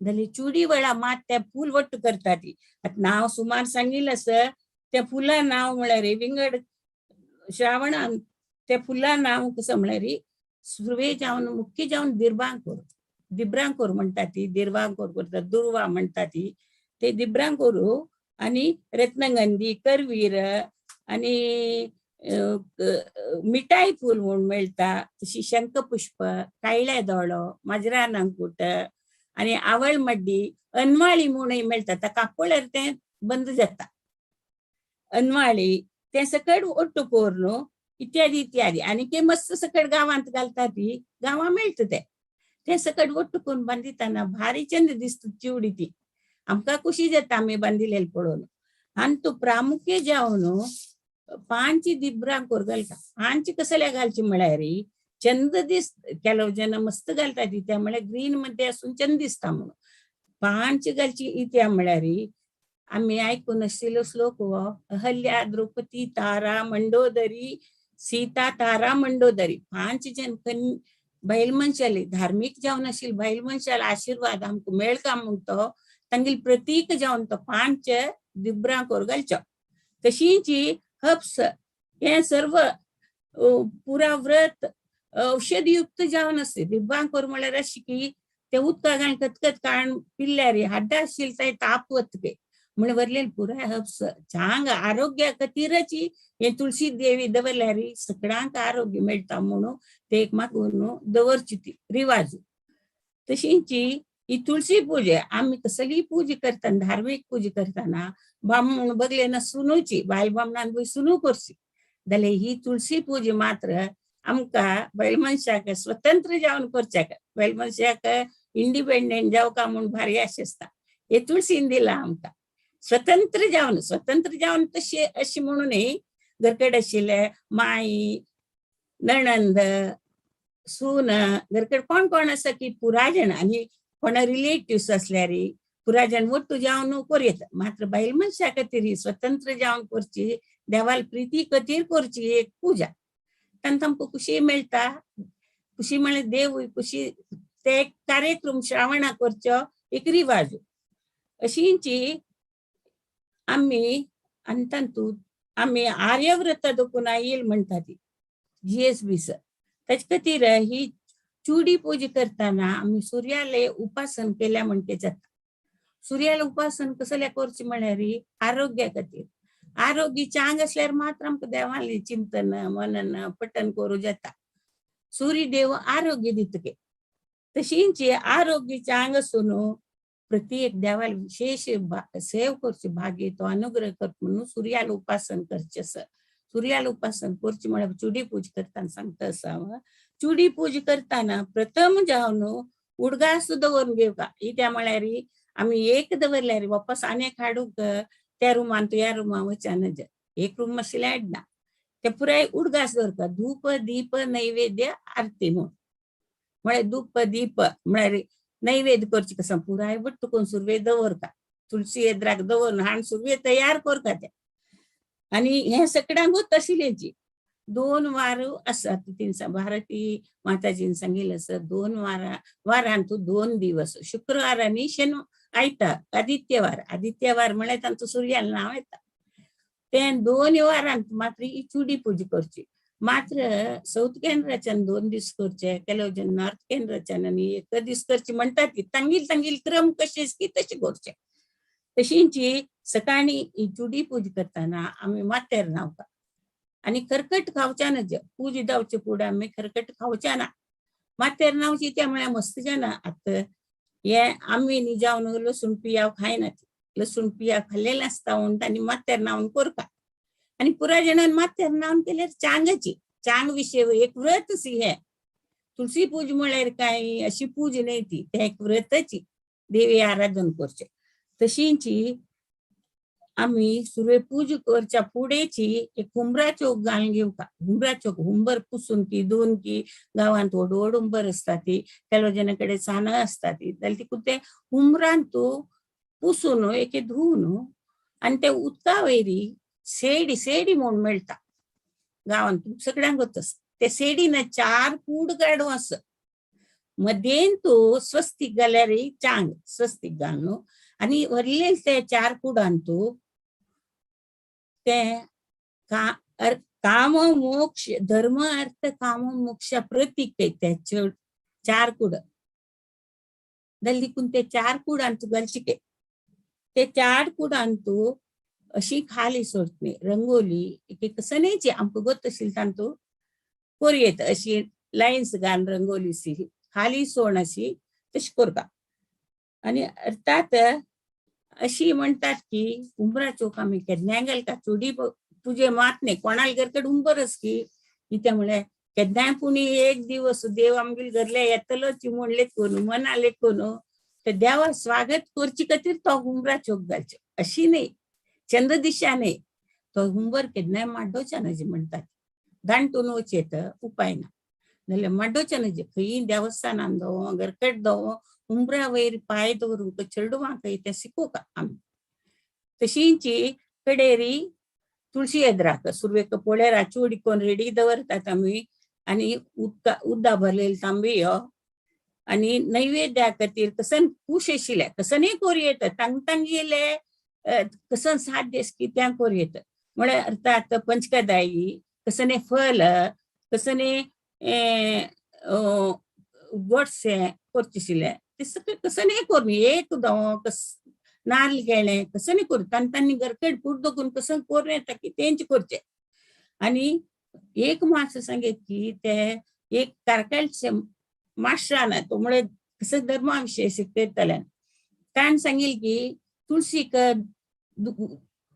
Speaker 11: जाल्यार चुडी वेळा मात ते फूल वट्ट करता ती. आतां नांव सुमार सांगिल्लें सर त्या फुलां नांव म्हळ्यार विंगड श्रावणान त्या फुलां नांव कसं म्हळ्यार सुरवे जावन मुख्य जावन दिर्बांकोर दिब्रांकोर म्हणटा ती दिर्बांकोर करता दुर्वा म्हणटा ती ते दिब्रांकोर आनी रत्नगंधी करवीर आनी मिठाई फूल म्हूण मेळटा तशी शंखपुष्प कायल्या दोळो माजरा नांकूट आनी आवळ मड्डी अनवाळी म्हणूय मेळटा ताका कापल्यार तें बंद जाता अनवाळी तें सकट ಒಟ್ಟು करून इत्यादी इत्यादी आनी ते मस्त सकट गांवांत घालता ती गांवां मेळटा ते ते सकट ಒಟ್ಟು करून बांदिताना भारी चंद दिसता चिवडी ती आमकां खुशी जाता आमी बांदिलेली पळोवन. आनी तो प्रामुख्य जावन पांच दिब्रांकोर घालता पांच कसल्या घालची म्हळ्यार चंद दिस ಕೆಲವು जन मस्त घालता ती त्या म्हळ्यार ग्रीन मध्ये असून चंद दिसता म्हणून पांच घालची इत्या म्हळ्यार आमी आयकून आशिल्लो श्लोक हो अहल्या द्रौपदी तारा मंडोदरी सीता तारा मंडोदरी पांच जन बैल मनशाली धार्मीक जावन आशिल्ले बैल मनशाले आशिर्वाद आमकां मेळका म्हूण तो तांगेले प्रतीक जावन तो पांच दिब्रांकोर घालचो. तशीच हप्स हे सर्व पुरा व्रत औषधयुक्त जावन आसता. दिब्बांकोर म्हळ्यार अशें की ते उदका घालून कतकत काडून पिल्यार हाड्डां आशिल्ले ते ताप वतके म्हण वरलेले पुराय हप्स चांग आरोग्या खातीरच हे तुळशी देवी दवरल्यार सगळ्यांक आरोग्य मेळटा म्हणून ते एक मागून दवरची ती रिवाज. तशीच ही तुळशी पूजा आमी कसलीय पूजा करतना धार्मीक पूजा करतना बामण बगले ना सुनूची बायल बामणान बी सुनू करची जाल्यार ही तुळशी पूजा मात्र आमकां बैल मनशाक स्वतंत्र जावन करच्याक बैल मनशाक इंडिपेंडंट जावका म्हूण भारी आशा आसता हे तुळशीन दिला आमकां स्वतंत्र जावन स्वतंत्र जावन तशें अशें म्हणून न्ही घरकड आशिल्ले माई नणंद सून घरकड कोण कोण आसा की पुराय जाण आनी कोणा रिलेटिव्स असल्यार पुराय जाण ಒಟ್ಟು जावन कोरयता मात्र बायल मनशा खातीर स्वतंत्र जावन करची देवाल प्रिती खातीर करची एक पूजा तांकां आमकां खुशी मेळटा खुशी म्हळ्यार देव खुशी ते एक कार्यक्रम श्रावणा करचो एक रिवाज अशींची आमी आनी तातूंत आमी आर्यव्रत दोकून येयल म्हणटा ती जीएसबी सर ताचे खातीर ही चुडी पूजा करतना आमी सुर्याले उपासन केल्या म्हणटे जाता. सुर्याले उपासन कसल्या करचें म्हळ्यार आरोग्या खातीर आरोग्य चांग असल्यार मात्र आमकां देवालें चिंतन मनन पठन करूं जाता. सूर्य देव आरोग्य दितके तशींच आरोग्य चांग आसून प्रत्येक देवाल विशेष सेव करचे भाग्य तो अनुग्रह कर म्हणून सूर्याला उपासन करचे सर. सूर्याला उपासन करचे म्हळ्यार चुडी पूजा करतना सांगता आसा हांव. चुडी पूजा करतना प्रथम जावन उडगास दवरून घेवका कित्याक म्हळ्यार आमी एक दवरल्यार वापस आनीक हाडूंक त्या रुमान ह्या रुमान वचना एक रूम आशिल्लें हाडना ते पुराय उडगास दवरता धूप दीप नैवेद्य आरती म्हूण म्हळ्यार धूप दीप म्हळ्यार नैवेद्य करचे कसं पुराय वट्ट करून सुरवे दवरता तुळशी एद्राक दवरून हाण सुरवे तयार करता ते आनी हे सगळ्यांकूच आशिल्ल्याची 2 वार आसात तीन भारती माताजीन सांगिल्लें आसा 2 वारांत 2 दिवस शुक्रवार आनी शनिवार आयतार आदित्यवार आदित्यवार म्हळ्यार तांचो सुर्याल नांव येता ते 2 वारांत मात्र ही चुडी पूजा करची. मात्र साऊथ केंद्राच्यान 2 दीस करचे ಕೆಲವು जन नॉर्थ केंद्राच्यान आनी एक दीस करचे म्हणटात की तांगील तांगील क्रम कशे की तशे करचे. तशींची सकाळी ही चुडी पूजा करतना आमी माथ्यार न्हांवता आनी खरकट खावच्या ना पूजा जावचे फुडें आमी खरकट खावच्या ना माथ्यार न्हांवची त्या म्हळ्यार मस्त जाणा आतां हे आमी न्ही जावन लसूण पियाव खायना लसूण पियाव खाल्लेलें आसता म्हणून तांणी माथ्यार न्हांवन करता आनी पुराय जाणान माथ्यार न्हांवन केल्यार चांगाची चांग विशय एक व्रत सी हे तुळशी पूजा म्हळ्यार काय अशी पूजा न्हय ती ते एक व्रतची देवी आराधन करचे. तशींची आमी सुर्वे पूजा करच्या फुडेची एक हुंबरा चोक घालून घेवका. हुंबरा चोक हुंबर पुसून की धुवन की गांवांत व्हड व्हड हुंबर आसता ती, ಕೆಲವು ಜನ ಕಡೆ ಸಾನ आसता ती, जाल्यार तिकून ते हुंबरान तूं पुसून एके धुवन आनी ते उदका वयरी सेडी सेडी म्हूण मेळटा गांवांत सगळ्यांक वतस. ते सेडीन 4 कूड काडूं आस, मदेन तूं स्वस्तीक घाल्यार चांग स्वस्तीक घाल न्हू, आनी व्हरले ते 4 कुडान तूं ते काम मोक्ष धर्म अर्थ काम मोक्ष प्रतीक ते 4 कुड जाल्यार देखून ते 4 कुडान तूं घालचे. ते 4 कुडान तूं अशी खाली सोडली रंगोली एक एक सनेची आमकां गोत आशिल्ली तांतू कोरयेत अशी लायन्स घाल रंगोली सी खाली सोण अशी तशी करता. आनी अर्थात अशी म्हणतात की उंबरा चोक आमी केन्नाय घालता चुडी तुजे मात न्ही कोणाल घरकड उंबरच की कित्या म्हळ्यार केन्नाय पूण एक दिवस देव आमगेले घरले येतलोच म्हणले कोण मनाले कोण तर देवा स्वागत करचे खातीर तो हुंबरा चोक घालचो अशी न्ही, चंद्र दिशा न्ही, तो हुंबर केन्नाय माड्डोवच्या न्हय म्हणतात, दांटून वचेत उपाय ना जाल्यार माड्डोवच्या न्हय. खंयी देवस्थानान दवो घरकट दवो हुंबरा वयर पांय दवरूंक चेडवांक तें शिकोवका आमी. तशींची कडेरी तुळशी येद्राक सुरवेक पोळेरा चुडी कोण रेडी दवरतात आमी आनी उदका उद्दा भरलेले तांबयो आनी नैवेद्या खातीर कसन खूश आशिल्ले कसनय कोर येता तांग तांगेले कसन साध्य की त्या कोर येता म्हळ्यार अर्थात पंचकदाई कसने फल कसने गोडशें करचें आशिल्लें ते सगळें कसनय करून एक दव कस नाल्ल केळें कसनय करून तांणी तांणी घरकड फूट दवरून कसं करून येता की तेंचे करचें. आनी एक मातशें सांगेत की ते एक कारकालचे मास्टरान तो म्हळ्यार कसं धर्मा विशय शिकयताल्यान ताणें सांगिल की तुळशीक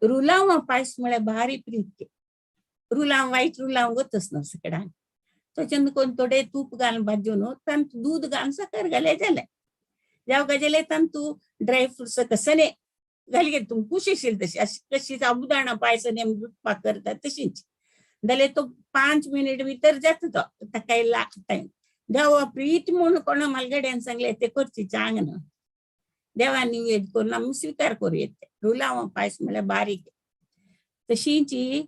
Speaker 11: रुलांव पायस म्हळ्यार भारी प्रीत, रुलांव वायट रुलांव वतच न्हू सगळ्यांक, तो कोण थोडे तूप घालून भाजून तांत दूद घालून साकर घाल्यार जालें, जावं गजाले तांत तूं ड्राय फ्रुट्स कसने घाल तूं खूश आशिल्ली तशी अशी कशी साबुदाणा पायस आमी दूद पाक करतात तशीच जाल्यार तो 5 मिनिट भितर जाता तो ताका लागता. देवा प्रीत म्हूण कोणा मालगड्यान सांगलें ते करची चांग न्हू, देवा निवेद करून आमी स्विकार करूं येता. रुलांव पायस म्हळ्यार बारीक. तशींची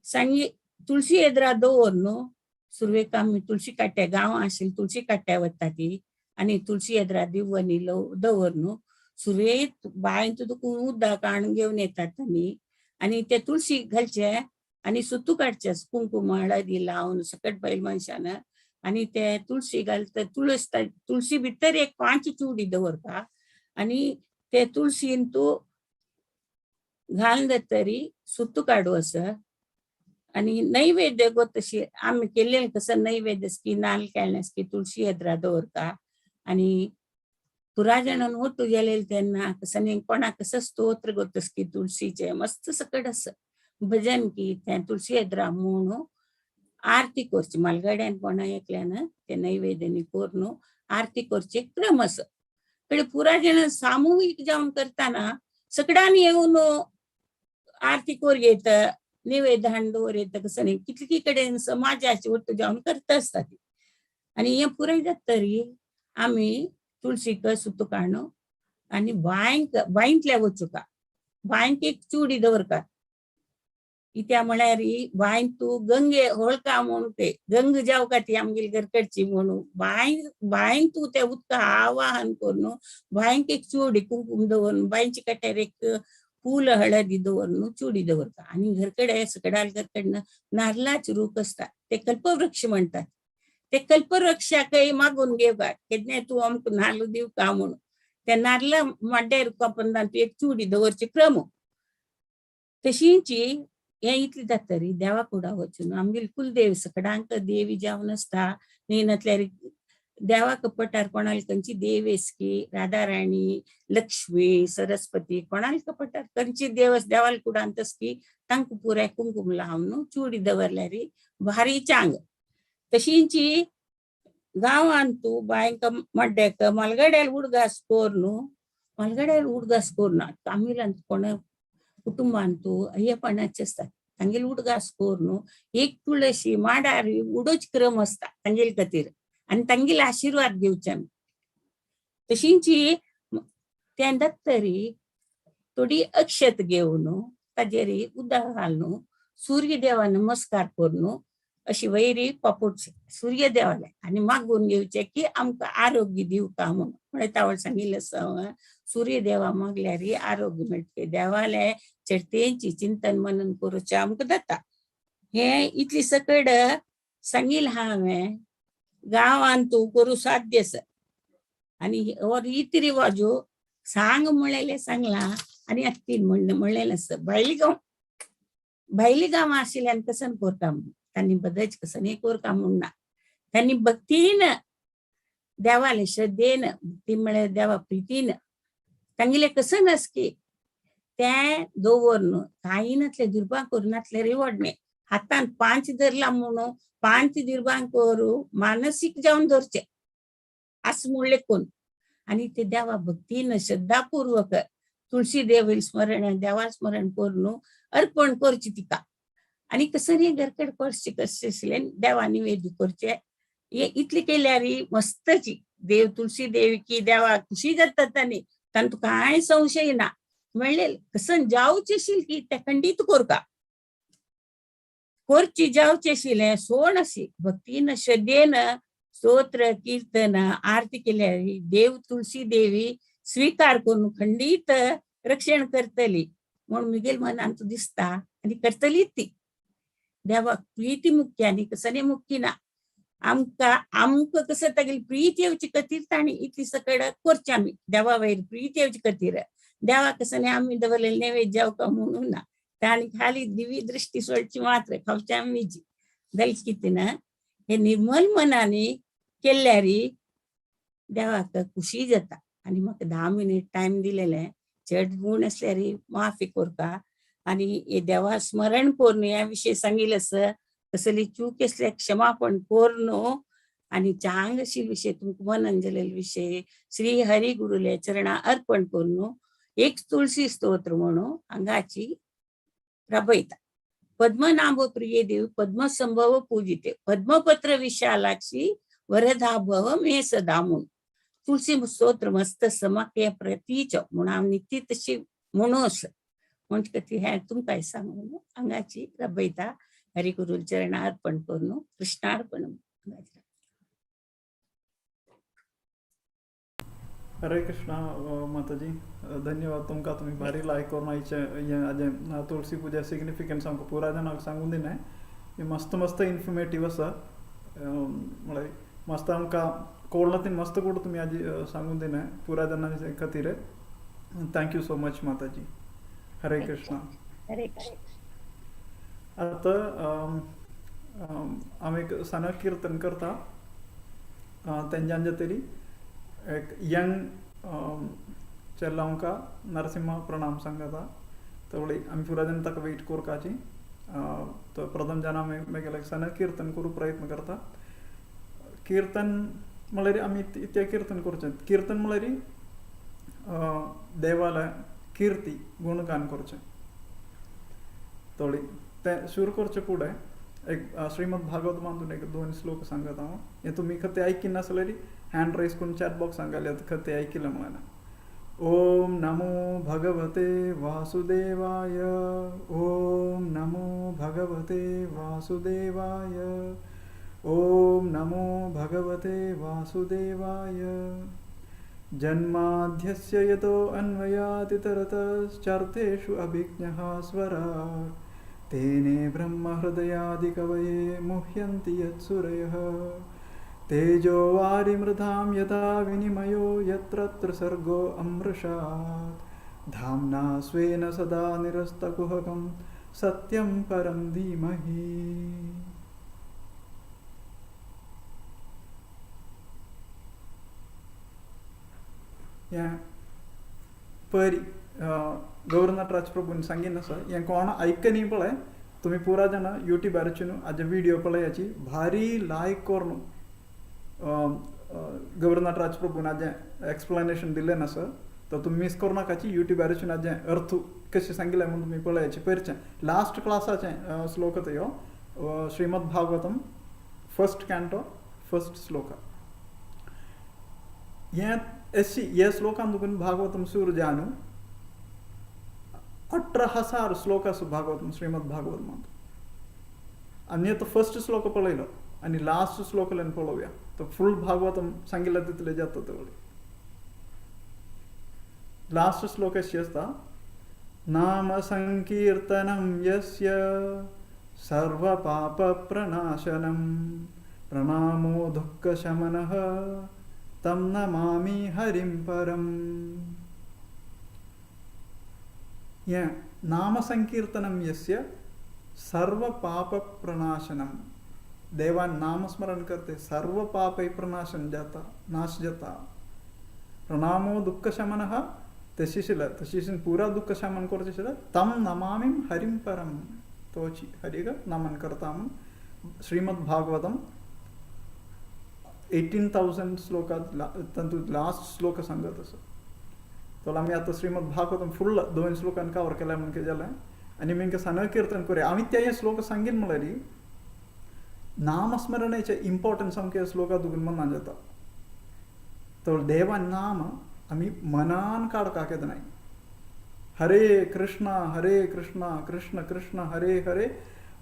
Speaker 11: सांगी तुळशी येद्रा दवर न्हू सुरवेक आमी तुळशी काट्या गांवां आशिल्ली तुळशी काट्या वता ती आनी तुळशी येद्रा दिवनी दवर न्हू सुरवेक बांयंत तुका उदक हाडून घेवन येतात आमी आनी ते तुळशी घालचे आनी सुतू काडचे कुंकूम हळदी लावन सकट बैल मनशान आनी ते तुळशी घालता तुळस तुळशी भितर एक 5 चुडी दवरता आनी ते तुळशीन तूं घालून जातरी सुतू काडू आसा. आनी नैवेद्य गो तशी आमी केल्लें कसं नैवेद्य की नाल्ल केळें की तुळशी येद्रा दवरता आनी पुरा जाणान ओटू गेलेले तेन्ना कसं कोणाक कसं स्तोत्र गोतस की तुळशीचे मस्त सकट आसा भजन की तें तुळशी येद्रा म्हूण आरती करची मालगाड्यान कोणा एकल्यान ते नैवेद्यानी करून आरती करची क्रम आसा. कडे पुरा जाण सामुहीक जावन करताना सगळ्यांनी येवन आरती कोर घेत निवेद हाडून दवर येता कसं न्ही कितली कडेन समाजाची ಒಟ್ಟು जावन करता आसता ती. आनी हें पुराय जाता तरी आमी तुळशीक सुतू काडून आनी बांयक बांयंतल्या वचुका बांयक एक चुडी दवरता कित्या म्हळ्यार बांय तूं गंगे होळका म्हणून ते गंग जावका ती आमगेली घरकडची म्हणून बांय बांयन तूं त्या उदका आवाहन करून बांयक एक चुडी कुंकूम दवरून बांयच्या कट्यार एक फूल हळदी दवरून चुडी दवरता. आनी घरकडे सकडाल घरकडनं नारलाचे रूख आसता ते कल्पवृक्ष म्हणतात, ते कल्पवृक्षाकय मागून घेवका केन्नाय तूं आमकां नाल्ल दिवका म्हणून त्या नाल्ला माड्ड्यार कापून तूं एक चुडी दवरची क्रम. तशींची हें इतलें जाता तरी देवा कुडा वचून आमगेली कुलदेव सगळ्यांक देवी जावन आसता न्ही नासल्यार देवा कपटार कोणाल खंयची देव की राधा राणी लक्ष्मी सरस्वती कोणाल कपटार खंयची देव देवाल कुडांत की तांकां पुराय कुंकूम लावन चुडी दवरल्यार भारी चांग. तशींची गांवांत तूं बांयक मड्ड्याक मालगड्यार उडगास करून म्हालगड्यार उडगास करून तामीलांत कोण कुटुंबांतू अय्यपणाचे आसता तांगेले उडगास करून एक तुळशी माडार उडोच क्रम आसता तांगेले खातीर आनी तांगेले आशिर्वाद घेवचे आमी. तशींची त्या दत्तरी थोडी अक्षत घेवन ताजेर उदक घालून सूर्य देवा नमस्कार करून अशी वैरी पापोडची सूर्य देवाले आनी मागून घेवचे की आमकां आरोग्य दिवका म्हणून. म्हळ्यार तावळ सांगिल्लें आसा सूर्य देवा मागल्यार आरोग्य मेळटलें. देवाले चडतेंची चिंतन मनन करूचें आमकां जाता. हें इतली सकड सांगिल्लें हांवें गांवांत तूं करूं साध्य आसा आनी हो रिती रिवाजो सांग म्हणलेलें सांगलां आनी आत्तीन म्हणलेलें आसा. भायली गांव भायली गांवां आशिल्ल्यान कसन करता म्हणून तांणी बदच कसन करता म्हूण ना, तांणी भक्तीन देवाले श्रद्धेन भक्ती म्हळ्यार देवा प्रितीन तांगेले कसन आसकी तें दवरन कांय नातलें दुर्बा करूं रिवडणे हातान पांच धरला म्हणून पांच दिर्बां करू मानसीक जावन धरचे आस म्हणले कोण आनी ते देवा भक्तीन श्रद्धापूर्वक तुळशी देव स्मरण देवा स्मरण करून अर्पण करची तिका आनी कसरी घरकड करचे कशें आशिल्लें देवा निवेद्य करचे. हे इतले केल्यार मस्तची देव तुळशी देव की देवा खुशी जाता तांणी तांतूं कांय संशय ना. म्हणलें कसन जावचें आशिल्लें की तें खंडीत करका करची जावचें आशिल्लें सोण अशी भक्तीन श्रद्धेन स्तोत्र कीर्तन आरती केल्यार देव तुळशी देवी स्वीकार करून खंडीत रक्षण करतली म्हूण मुगेल मनांत दिसता आनी करतली ती. देवाक प्रिती मुख्य आनी कसली मुख्य ना. आमकां आमकां कसं तागेली प्रीत येवची खातीर तांणी इतली सकड करचें आमी देवा वयर प्रीत येवची खातीर. देवा कसं आमी दवरलेले नैवेद्य जेवका म्हणून ना, तांणी खाली दिवी दृष्टी सोडची मात्र खावचे आमीची जाल्यार कितें ना हे निर्मल मनांनी केल्यार देवाक खुशी जाता. आनी म्हाका 10 मिनीट टायम दिलेले चड गूण आसल्यार माफी करता आनी हे देवा स्मरण करून ह्या विशय सांगिल्लें आसा. कसली चूक आसल्यार क्षमापण करून आनी चांग अशी विशय तुमकां मनन जालेले विशय श्री हरी गुरुले चरणा अर्पण करून एक तुळशी स्तोत्र म्हणून हांगाची राबयता. पद्मनाभ प्रिय देव पद्मसंभव पूजिते पद्मपत्र विशालाक्षी वरदा भव मे सदा म्हणून तुळशी स्तोत्र मस्त म्हाका प्रतीच म्हणून हांव नित्य तशी म्हणूस म्हणजे खातीर हें तुमकां सांगून हांगाची राबयता. हरी गुरु चरणा अर्पण करून कृष्णार्पण.
Speaker 6: हरे कृष्णा माताजी, धन्यवाद तुमकां. तुमी भारी लायक करून आयचे हें हाजें तुळशी पुजा सिग्निफिकन्स आमकां पुराय जाणांक सांगून दिलें. हें मस्त मस्त इन्फॉर्मेटीव आसा म्हळ्यार मस्त आमकां कोळना ती मस्त करून तुमी आजी सांगून दिलें पुराय जाणां खातीर. Thank you so much Mataji. Hare Krishna.
Speaker 11: Hare Krishna.
Speaker 6: आतां आमी एक सणक कीर्तन करता तेंच्यान तरी एक यंग चेडो आमकां नरसिंह प्रणाम सांगता. तवळी आमी पुराय जाण ताका वेट करपाची. तो प्रथम जाण आमी मागीर सणक कीर्तन करूंक प्रयत्न करता. कीर्तन म्हळ्यार आमी तें कीर्तन करचें. कीर्तन म्हळ्यार देवाले किर्ती गुणगान करचें. थोडी तें सुरू करचें फुडें एक श्रीमद भागवत मांदून एक 2 श्लोक सांगता हांव. हें तुमी खंय आयकिना नासल्यार हँड रेज करून चॅट बॉक्स सांगाले खंय आयकिलें म्हणलें. ओम नमो भगवते वासुदेवाय, ओम नमो भगवते वासुदेवाय, ओम नमो भगवते वासुदेवाय. जन्माद्यस्य यतो अन्वयातितरतश्चार्थेषु अभिज्ञः स्वराट् तेने ब्रह्महृदयादिकवये मुह्यन्ति यत्सुरयः. तेजो वारिमृधां यथा विनिमयो यत्र सर्गो अमृषात् धाम्ना स्वेन सदा निरस्तकुहकं सत्यं परं धीमहि. हें परी गौर नटराज प्रभून सांगिल्लें आसा. हें कोण आयकनी पळय तुमी पुरा जाणां युट्यूबारच्यान हाजे विडियो पळयाची भारी लायक करून गौर नटराज प्रभून हाजें एक्सप्लेनेशन दिल्लें आसा. तर तुमी मीस करूं नाकाची यूट्यूबार जें अर्थ कशें सांगिल्लें म्हूण तुमी पळयाची पयरचें लास्ट क्लासाचें श्लोक तो ह्यो Shrimad Bhagavatam first canto first shloka. हें एशी हे श्लोकान तुका भागवतम सुरू जानु 18,000 श्लोक आसा भागवतम श्रीमद भागवतमांत. आनी आतां फर्स्ट श्लोक पळयलो आनी लास्ट श्लोकल्यान पळोवया तो फूल भागवतम सांगिल्लें तितलें जाता तेवढे. लास्ट श्लोक अशी आसता नाम संकीर्तनं यस्य सर्वपापप्रणाशनं प्रणामो दुःखशमनः तं नमामि हरिं परम्. हें नामसंकीर्तनं यस्य सर्वपापप्रणाशनं देवान नामस्मरण करते सर्व पापै प्रणाशन जाता नाश जाता. प्रणामो दुःखशमनः तशीशिल तशीशिन पुरा दुःखशमन करचें तम नमामि हरिं परम तोची हरिग नमन करता म्हूण श्रीमद भागवतम 18,000 श्लोकात तातूंत लास्ट श्लोक सांगत आसा. तर आमी आतां श्रीमद भागवतम फुल्ल 2 श्लोकान कवर केल्या म्हूण कितें जालें आनी मेंका सन कीर्तन करुया. आमी ते श्लोक सांगीन म्हणल्यार नामस्मरणाचें इम्पॉर्टन्स आमकां श्लोका दुगून मनान जाता. तर देवा नाम आमी मनान काडपाक येता. हरे कृष्ण हरे कृष्ण कृष्ण कृष्ण हरे हरे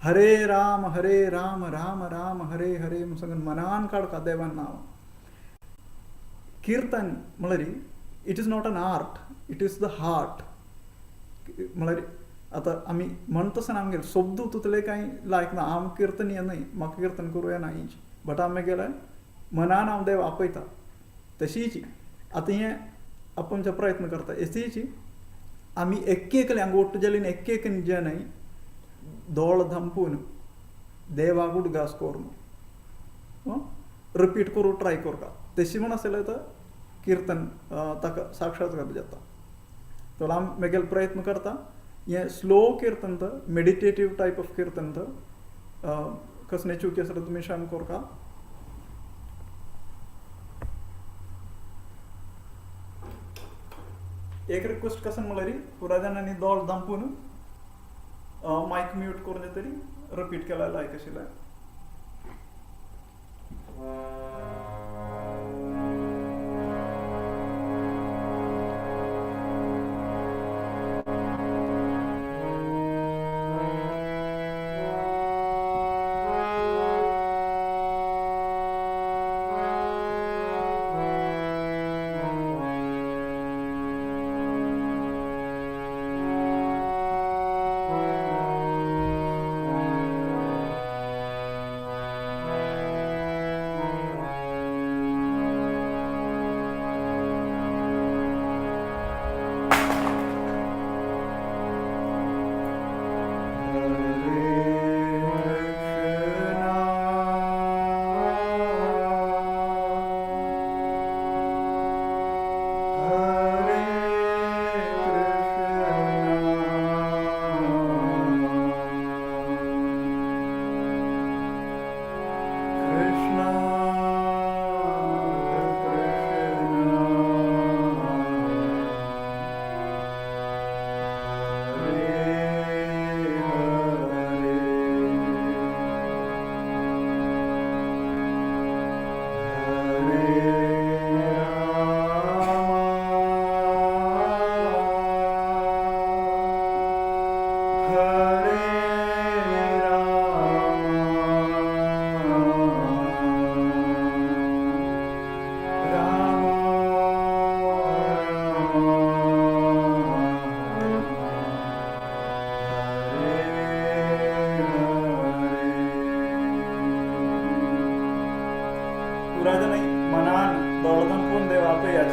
Speaker 6: हरे राम हरे राम राम राम हरे हरे म्हूण सांगून मनान काडका देवान नांव. कीर्तन म्हणल्यार it is not an art, it is the heart. म्हणल्यार आतां आमी म्हणटा आसतना आमगेले शब्द तितले कांय लायक ना, हांव किर्तनीय न्हय, म्हाका कीर्तन करूं येना हीच, बट हांव मागीर मनान हांव देव आपयता. तशीच आतां हें आपूण प्रयत्न करता तशीच आमी एक एकले हांगा ಒಟ್ಟು जाली एक एक जे न्हय दोळ धांपून देवाक उडगास करून रिपीट करूं ट्राय करता तशी म्हण आसल्यार तर कीर्तन ताका साक्षात्कार जाता. तर आमी मागीर प्रयत्न करता हें स्लो कीर्तन तर मेडिटेटीव टायप ऑफ कीर्तन तर कसले चुकी आसल्यार तुमी क्षम करता. एक रिक्वेस्ट कसन म्हणल्यार पुरा जाणांनी दोळ धांपून मायक म्यूट करून तरी रिपीट केला लायक आशिल्लें.
Speaker 4: Hare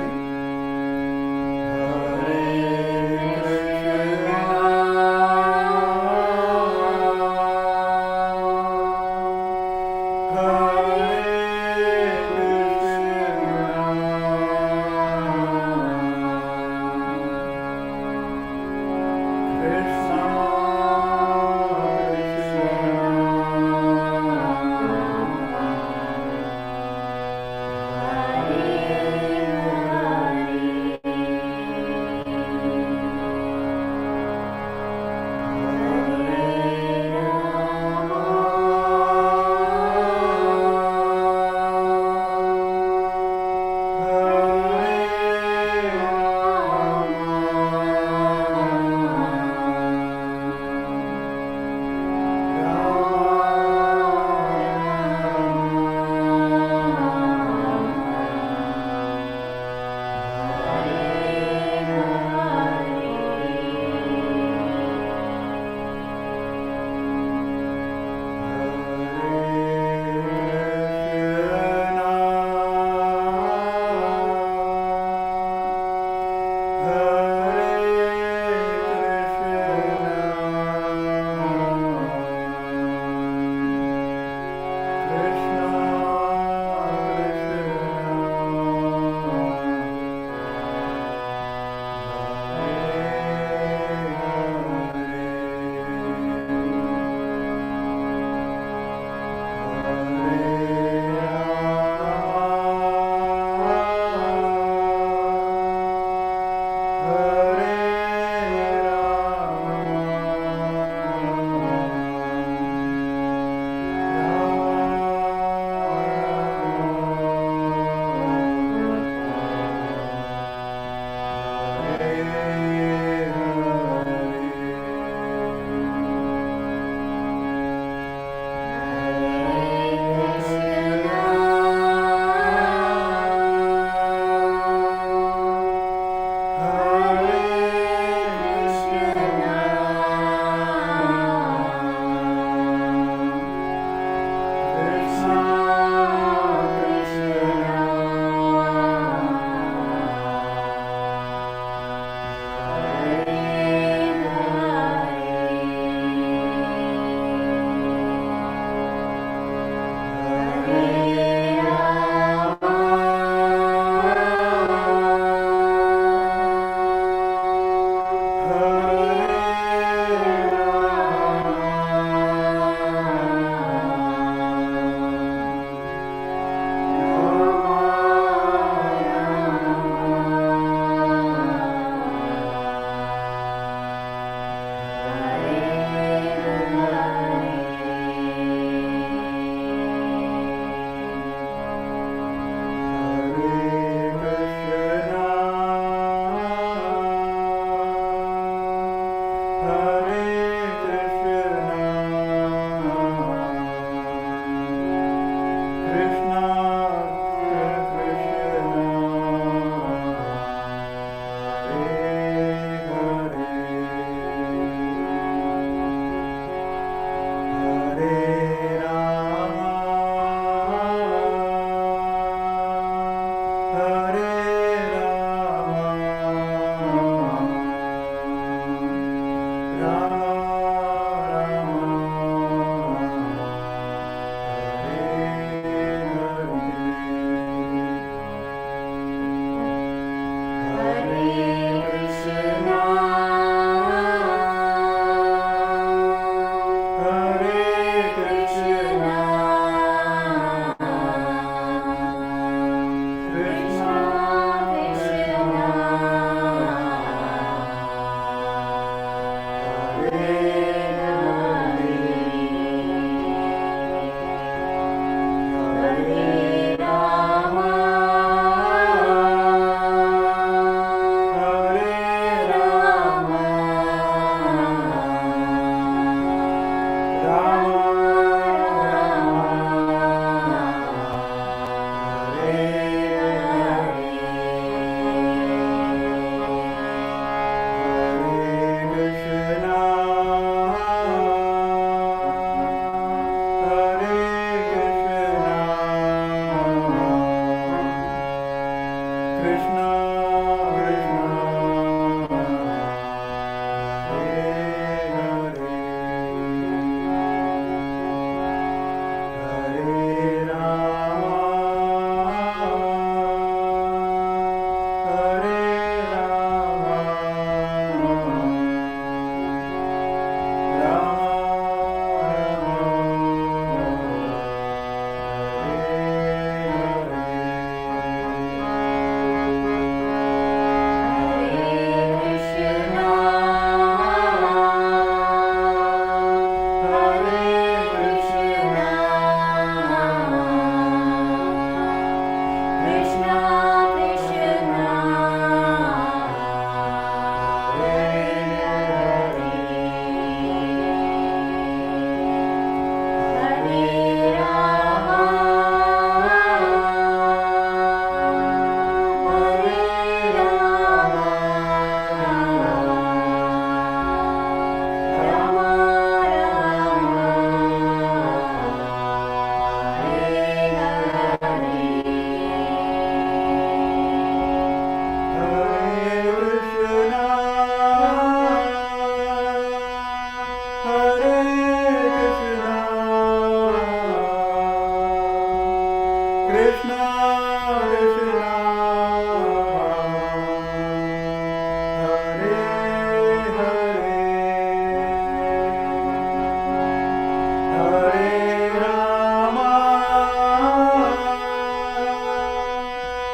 Speaker 6: Hare Rama,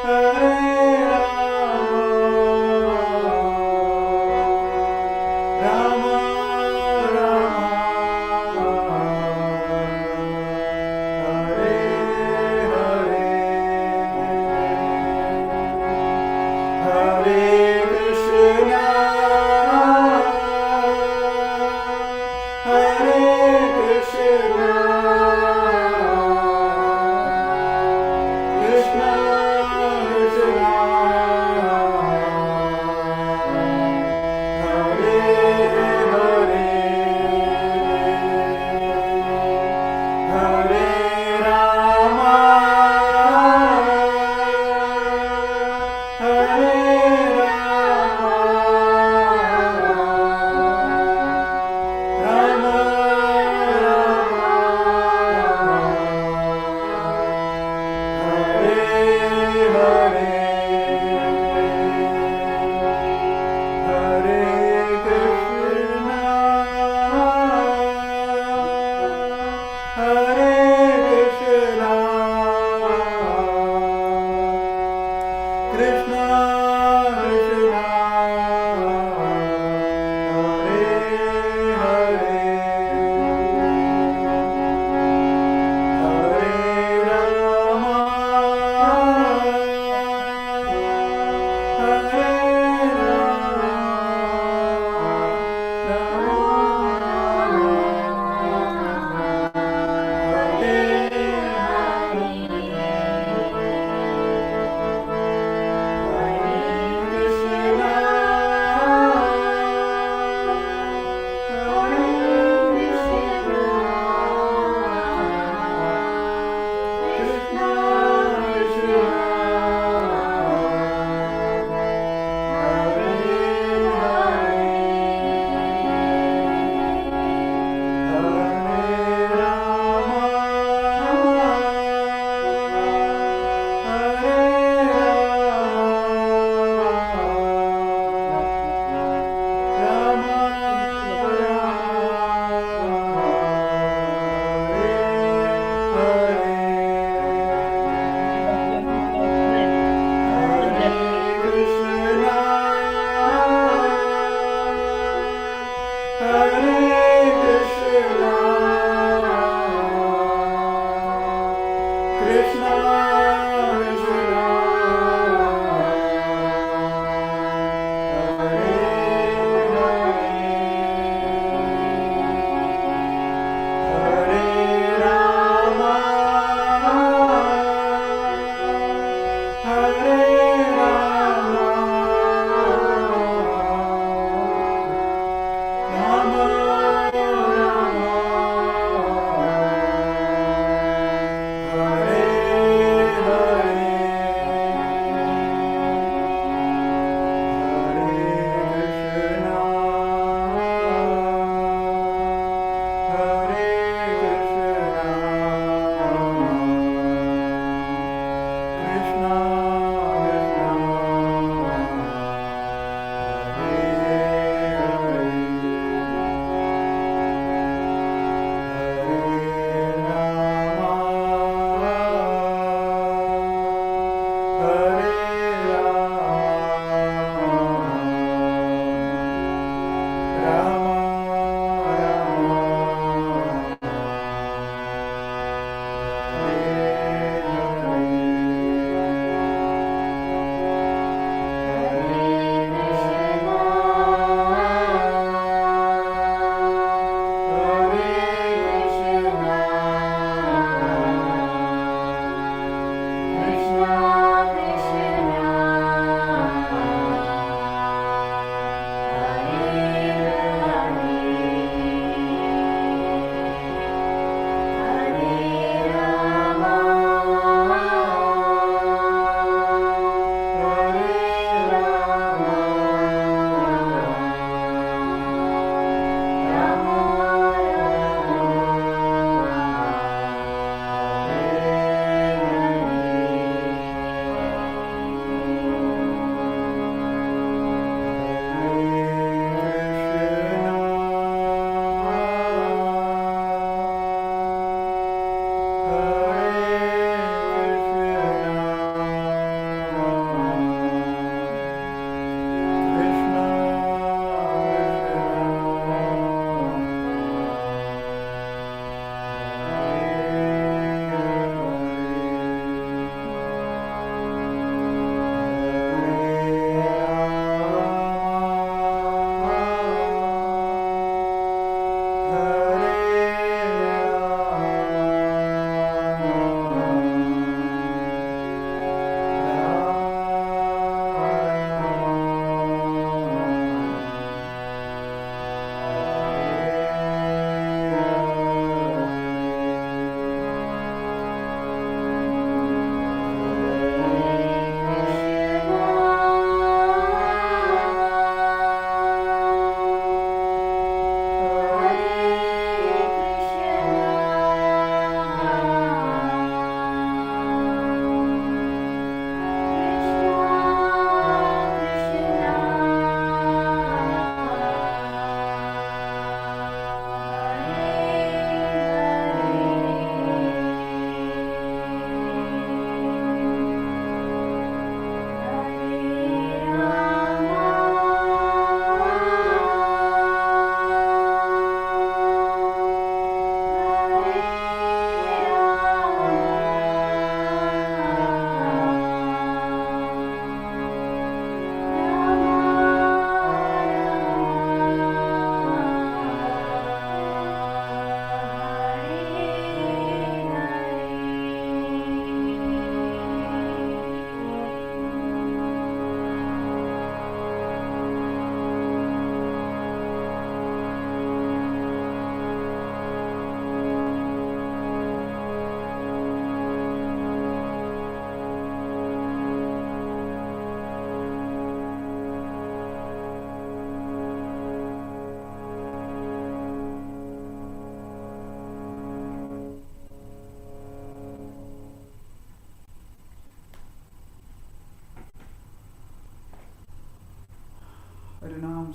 Speaker 6: Hare Rama, Rama Rama, Hare Hare. Hare Krishna, Hare Krishna,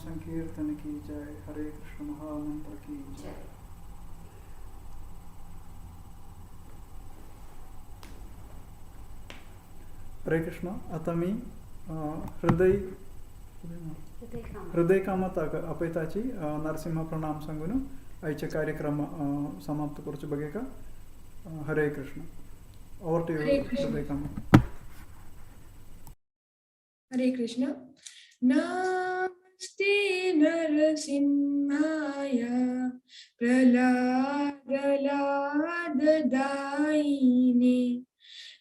Speaker 6: संकीर्तन की जय। हरे कृष्ण महामंत्र की जय। हरे कृष्ण। आता मी हृदय हृदय कामत अपयताची नरसिंह प्रणाम सांगून आयचे कार्यक्रम समाप्त करूचे बघे का। Hare Krishna. Over to
Speaker 3: Hare Krishna.
Speaker 6: Hriday Kamath.
Speaker 3: Hare Krishna. नमस्ते नरसिंहाय प्रह्लादलाददायिने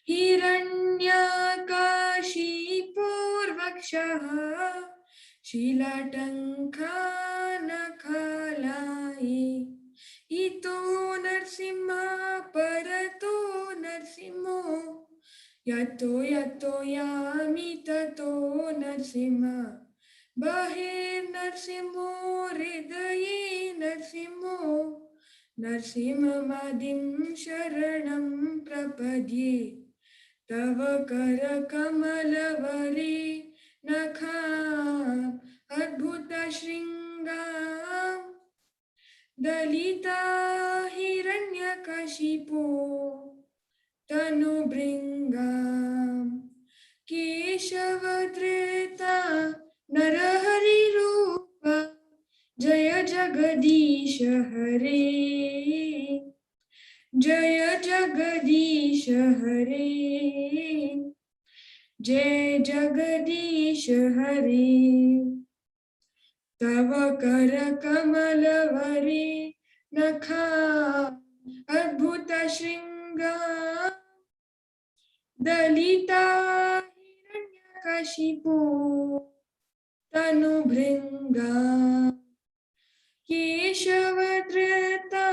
Speaker 3: हिरण्यकशिपूर्वक्षः शिलाटङ्कानखालाये इतो नरसिंह परतो नरसिंहो यतो यतो यामि ततो नरसिंह बहिर्नरसिंहो हृदये नरसिंहो नरसिंहमादिं शरणं प्रपद्ये तव करकमलवरे नखाम् अद्भुतशृङ्गां दलिता हिरण्यकशिपो तनुभृङ्गां केशवधृता नरहरिरूप जय जगदीश हरे जय जगदीश हरे जय जगदीश हरे तव करकमलवरे नखा अद्भुतशृङ्गा दलिता हिरण्यकशिपो तनुभृङ्गा केशवधृता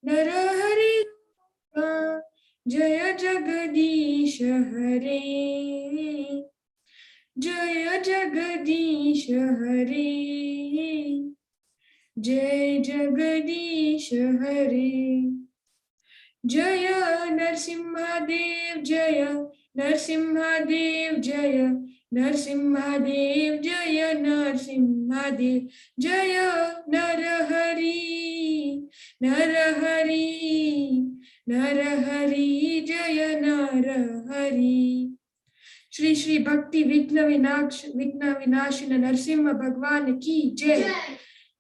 Speaker 3: नरहरिरूपा जय जगदीश हरे जय जगदीश हरे जय जगदीश हरे जय नरसिंहदेव जय नरसिंहदेव जय नरसिंहदेव जय नरसिंहदेव जय नरहरि नरहरि नरहरि जय नरहरि। श्री श्री भक्ति विघ्न विनाशन नरसिंह भगवान की जय।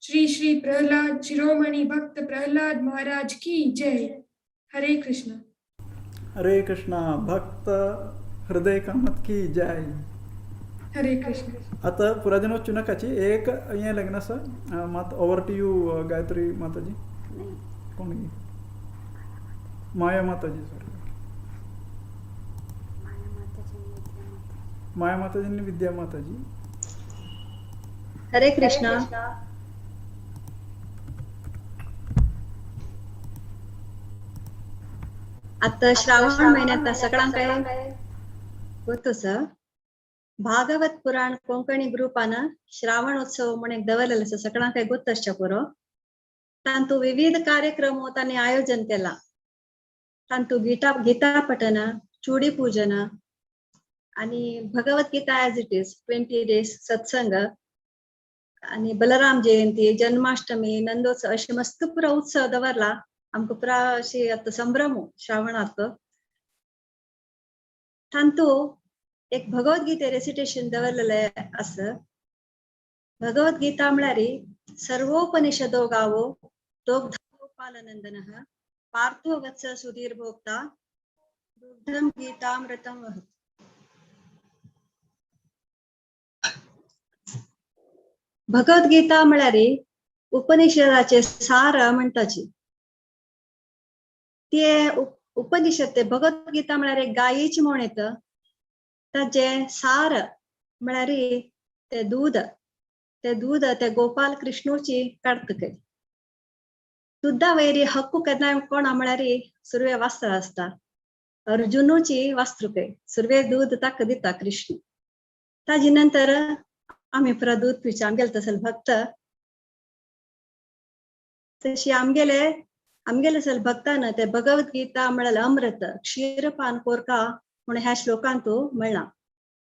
Speaker 3: श्री श्री प्रहलाद शिरोमणि भक्त प्रहलाद महाराज की जय। हरे कृष्ण।
Speaker 6: हरे कृष्ण। भक्त हृदय कामत की जय।
Speaker 3: हरे कृष्ण।
Speaker 6: आता पुराजन वचू नकाची एक हें लग्न आसा मात over to you Gayatri Mataji. कोण माया माताजी, सॉरी माया माताजी आणि विद्या माताजी।
Speaker 12: हरे कृष्णा। आता श्रावण महिन्यात सगळ्यांक काय गोतोस भागवत पुराण कोंकणी ग्रुपान श्रावण उत्सव म्हण एक दवरलेलो आसा सगळ्यांक काय गोत आसच्या पुरो। तांतू विविध कार्यक्रम तांणी आयोजन केला। तांतू गीता पठन, चुडी पूजन आणि Bhagavad Gita as it is 20 days सत्संग आणि बलराम जयंती, जन्माष्टमी, नंदोत्सव अशे मस्त पुरा उत्सव दवरला। आमकां पुरा अशी आतां संभ्रम श्रावणांत। तांतू एक भगवद्गीते रेसिटेशन दवरलेले आसा। भगवद्गीता म्हळ्यार सर्वोपनिषदो गावो दोग्ध गोपालनंदनः पार्थो वत्स सुधीर भोक्ता दुग्धं गीतामृतं वहति। भगवद्गीता म्हळ्यार उपनिषदाचे सार म्हणटाची। ते उपनिषद ते भगवद्गीता म्हळ्यार एक गायेची म्हण येता। ताजे सार म्हळ्यार ते दूध, ते दूध ते गोपाल कृष्णूची काडटा खंय। दुदा वयर हक्कू केन्नाय कोणा म्हळ्यार सुरवे वास्त्र आसता। अर्जुनूची वास्त्र खंय सुरवे दूध ताका दिता कृष्ण। ताजे नंतर आमी पुरा दूध पिवचें आमगेले तसले भक्त तशी आमगेले आमगेले सल भक्तान ते भगवद्गीता म्हळ्यार अमृत क्षीरपान कोरका म्हण ह्या श्लोकांत म्हणलां।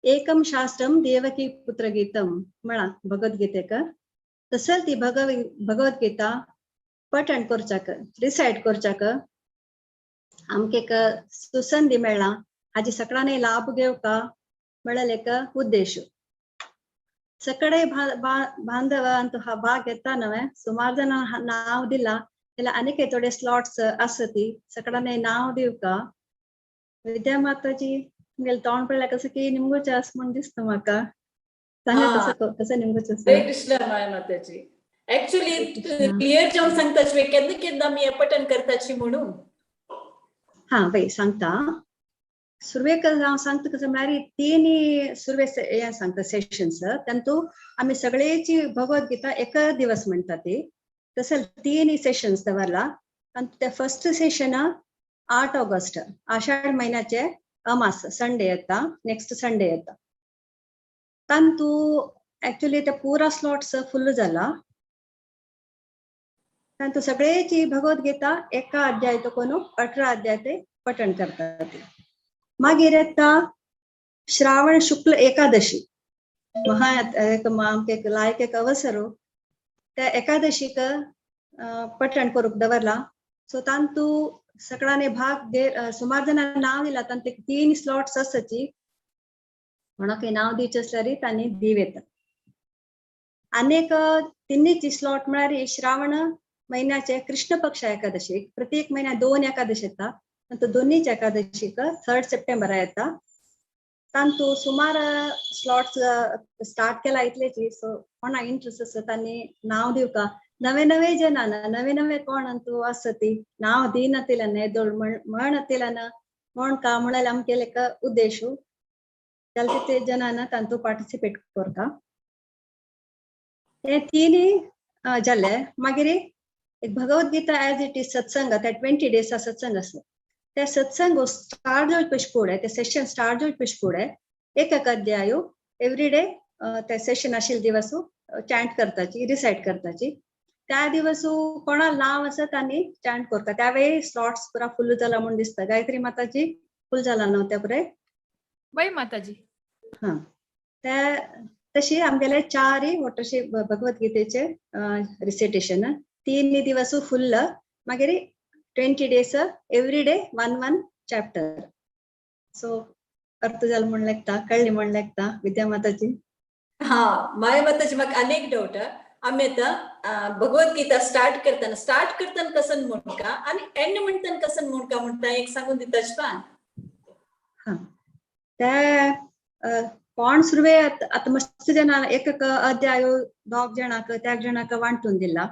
Speaker 12: एकम शास्त्रम देवकी पुत्र गीतम म्हणलां भगवद्गीतेक। तसल ती भगवद्गीता पठण करच्याक, रिसायट करच्याक आमकां एक सुसंदी मेळ्ळा. हाजी सगळ्यांनी लाभ घेवका म्हळ्यार एक उद्देश. सगळे बांधव अंतू हा भाग घेता नव्हे, सुमार जाणां नांव दिला जाल्यार आनीक थोडे स्लॉट्स आसती, सगळ्यांनी नांव दिवका. विद्या माताजी, तुमगेलें तोंड पळयल्यार कसं की निमगोचें आसा म्हूण दिसता म्हाका. सांगा. कसं कसं निमगोचें
Speaker 13: हरे
Speaker 12: आसा?
Speaker 13: कृष्ण माय माताजी, ऍक्च्युली
Speaker 12: कृष्ण.
Speaker 13: क्लिअर जावन सांगता केन्ना केन्ना आमी हें पठण करताची म्हणून.
Speaker 12: हा बाई, सांगता. सुरवेक हांव सांगता कसं म्हळ्यार तीन सुरवे हें सांगता सेशन्स. तांतू आमी सगळेची भगवद्गीता एक दिवस म्हणटा ती. तशें तीन सेशन्स दवरला आनी ते फर्स्ट सेशन 8 ऑगस्ट, आषाढ महिन्याचे अमास, संडे येता, नेक्स्ट संडे येता. तांतू ऍक्च्युली ते पुरा स्लॉट्स फुल्ल जाला. तांतू सगळेची भगवद्गीता एका अध्याय तो कोण 18 अध्याय ते पठण करतात. मागीर येता श्रावण शुक्ल एकादशी, महा एक आमकां एक लायक एक अवसर. त्या एकादशीक पठण करूंक दवरला. सो तांतू सगळ्यांनी भाग घे, सुमार जाणां नांव दिला. तांचे तीन स्लॉट्स आसाची, कोणाकय नांव दिवचें आसल्यार तांणी दिव येता. आनी एक तिन्नीची स्लॉट म्हळ्यार श्रावण महिन्याचे कृष्ण पक्ष एकादशी. प्रत्येक महिन्यात दोन एकादशी येता, तो दोन्हीच एकादशीक 3 सप्टेंबरा येता. तांतू सुमार स्लॉट्स स्टार्ट केला इतलेची. सो कोणा इंट्रस्ट आसा तांणी नांव दिवका. नवे नवे जनान, नवे नवे कोण अंतू आसती नांव दिनातिल्यान येदोळ म्हणतिल्यान म्हण का म्हळ्यार आमगेले एक उद्देश. जाल्यार ते जनान तांतू पार्टिसिपेट करता. हे तिन्ही जाले. मागीर एक भगवद्गीता एज it is सत्संग, त्या 20 डेज सत्संग आसा. ते सत्संग स्टार्ट जावचे फुडें, ते सेशन स्टार्ट जावचे फुडें एक एक अध्याय एवरी डे ते सेशन आशिल्ले दिवस चॅन्ट करताची, रिसायट करताची. त्या दिवस कोणा नांव आसा तांणी चॅन्ट करता. त्यावेळी स्लॉट्स पुरा फुल जाला म्हूण दिसता. गायत्री माताजी, फुल जाला न्हू त्या पुराय?
Speaker 1: वय माताजी.
Speaker 12: हा, त्या तशी आमगेले चारय वटशी भगवद्गीतेचे रिसिटेशन 3 दिवस फुल्ल. मागीर 20 days every day one one chapter. So अर्थ जालो म्हूण लेखता, कळ्ळी म्हूण लेखता विद्या माताजी.
Speaker 13: हा माय माताजी, म्हाका आनी एक डावट. आमी आतां भगवद्गीता स्टार्ट करतना कसन म्हणका आनी एंड म्हणटना कसन म्हणका म्हणटा, एक सांगून दिता पान.
Speaker 12: हा, ते कोण सुरवे आतां मस्त जाणां एक एक अध्याय दोग जाणांक त्या जाणांक वांटून दिला.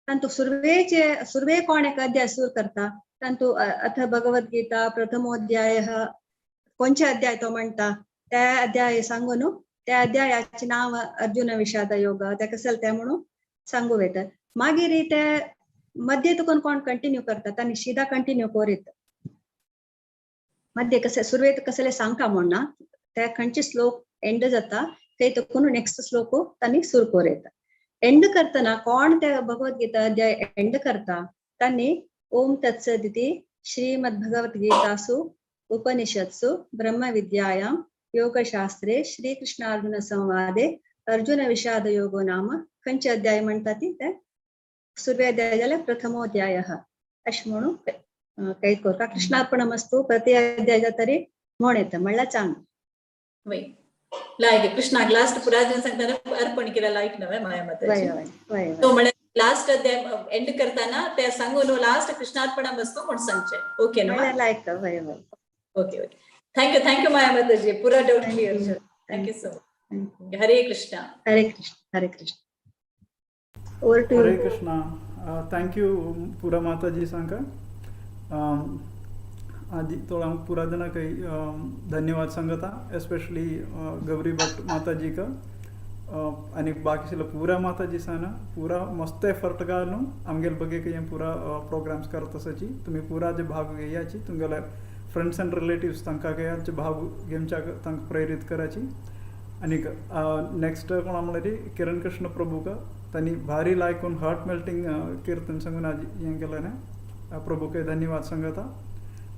Speaker 12: तांतू सुरवेचे सुरवे कोण एक अध्याय सुरू करता, तांतू अथ भगवद्गीता प्रथमोध्याय, कोणचे अध्याय तो म्हणटा त्या अध्याय सांगून त्या अध्यायाचे नांव अर्जुन विषाद योग त्या कसं ते म्हणून सांगू येता. मागीर ते मध्य तुकून कोण कंटिन्यू करता तांणी शिदा कंटिन्यू करीत. मध्य कसे सुरवेत कसले सांगता म्हण ना, त्या खंयचे श्लोक एंड जाता ते तुकून नेक्स्ट श्लोक तांणी सुरू करीत. एंड करतना कोण त्या भगवद्गीता अध्याय एंड करता तांणी ओम तत्सदिति श्रीमद् भगवद्गीतासु उपनिषत्सु ब्रह्मविद्यायां योगशास्त्रे श्रीकृष्णार्जुन संवादे अर्जुन विषाद योगो नाम खंयचे अध्याय म्हणटा ती ते सुरवे अध्याय जाल्यार प्रथमोध्याय अशें म्हणून काही करता. कृष्णार्पणमस्तु प्रति अध्याय जातरी म्हण येता म्हणल्यार चांग.
Speaker 13: वय, लायक कृष्णाक लास्ट पुरा सांगतना अर्पण केला लायक नव्हे माया माताजी?
Speaker 12: वय वय वय.
Speaker 13: तो म्हळ्यार लास्ट अध्याय एंड करताना ते सांगून लास्ट कृष्णार्पणमस्तु म्हूण सांगचे, ओके ना?
Speaker 12: म्हणल्यार लायक, वय वय.
Speaker 13: Okay okay, thank you, thank you Maya Mataji, पुरा doubt clear. Thank you so much. Hare Krishna.
Speaker 12: Hare Krishna, Hare Krishna. Over to
Speaker 6: Hare Krishna. Thank you पुरा माताजी. सांका आदी थोड़ा पूरा जना कई धन्यवाद सांगता, एस्पेशली गौरी भट्ट माताजी का आणि बाकी पूरा माताजी साना पूरा मस्त एफर्ट घालून आमगेल बगे काही पुरा प्रोग्राम्स करत आसाची. तुम्ही पुरा जे भाग घेयाची, तुमगेले फ्रेंड्स अँड रिलेटिव्स तांकां आमचे भाग घेवच्याक तांकां प्रेरीत कराची. आणि नेक्स्ट कोणा म्हणल्यार किरण कृष्ण प्रभू का तांणी भारी लायकून हार्ट मेल्टिंग कीर्तन सांगून आज हें केलें. प्रभूक धन्यवाद सांगता.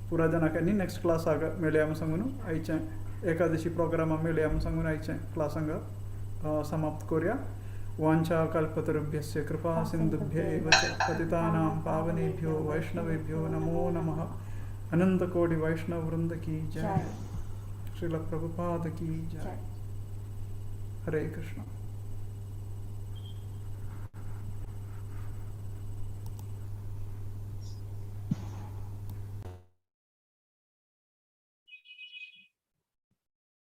Speaker 6: पुरा जनाक नेक्स्ट क्लासाक मेळया म्हूण सांगून, आयचें एकादशी प्रोग्रामा मेळया म्हूण सांगून आयचें क्लास हांगा समाप्त करूया. वाञ्छाकल्पतरुभ्यश्च कृपा सिन्धुभ्य एव च पतितानां पावनेभ्यो वैष्णवेभ्यो नमो नमः। अनंत कोटि वैष्णव वृंद की जय। श्रील प्रभुपाद की जय। हरे कृष्ण।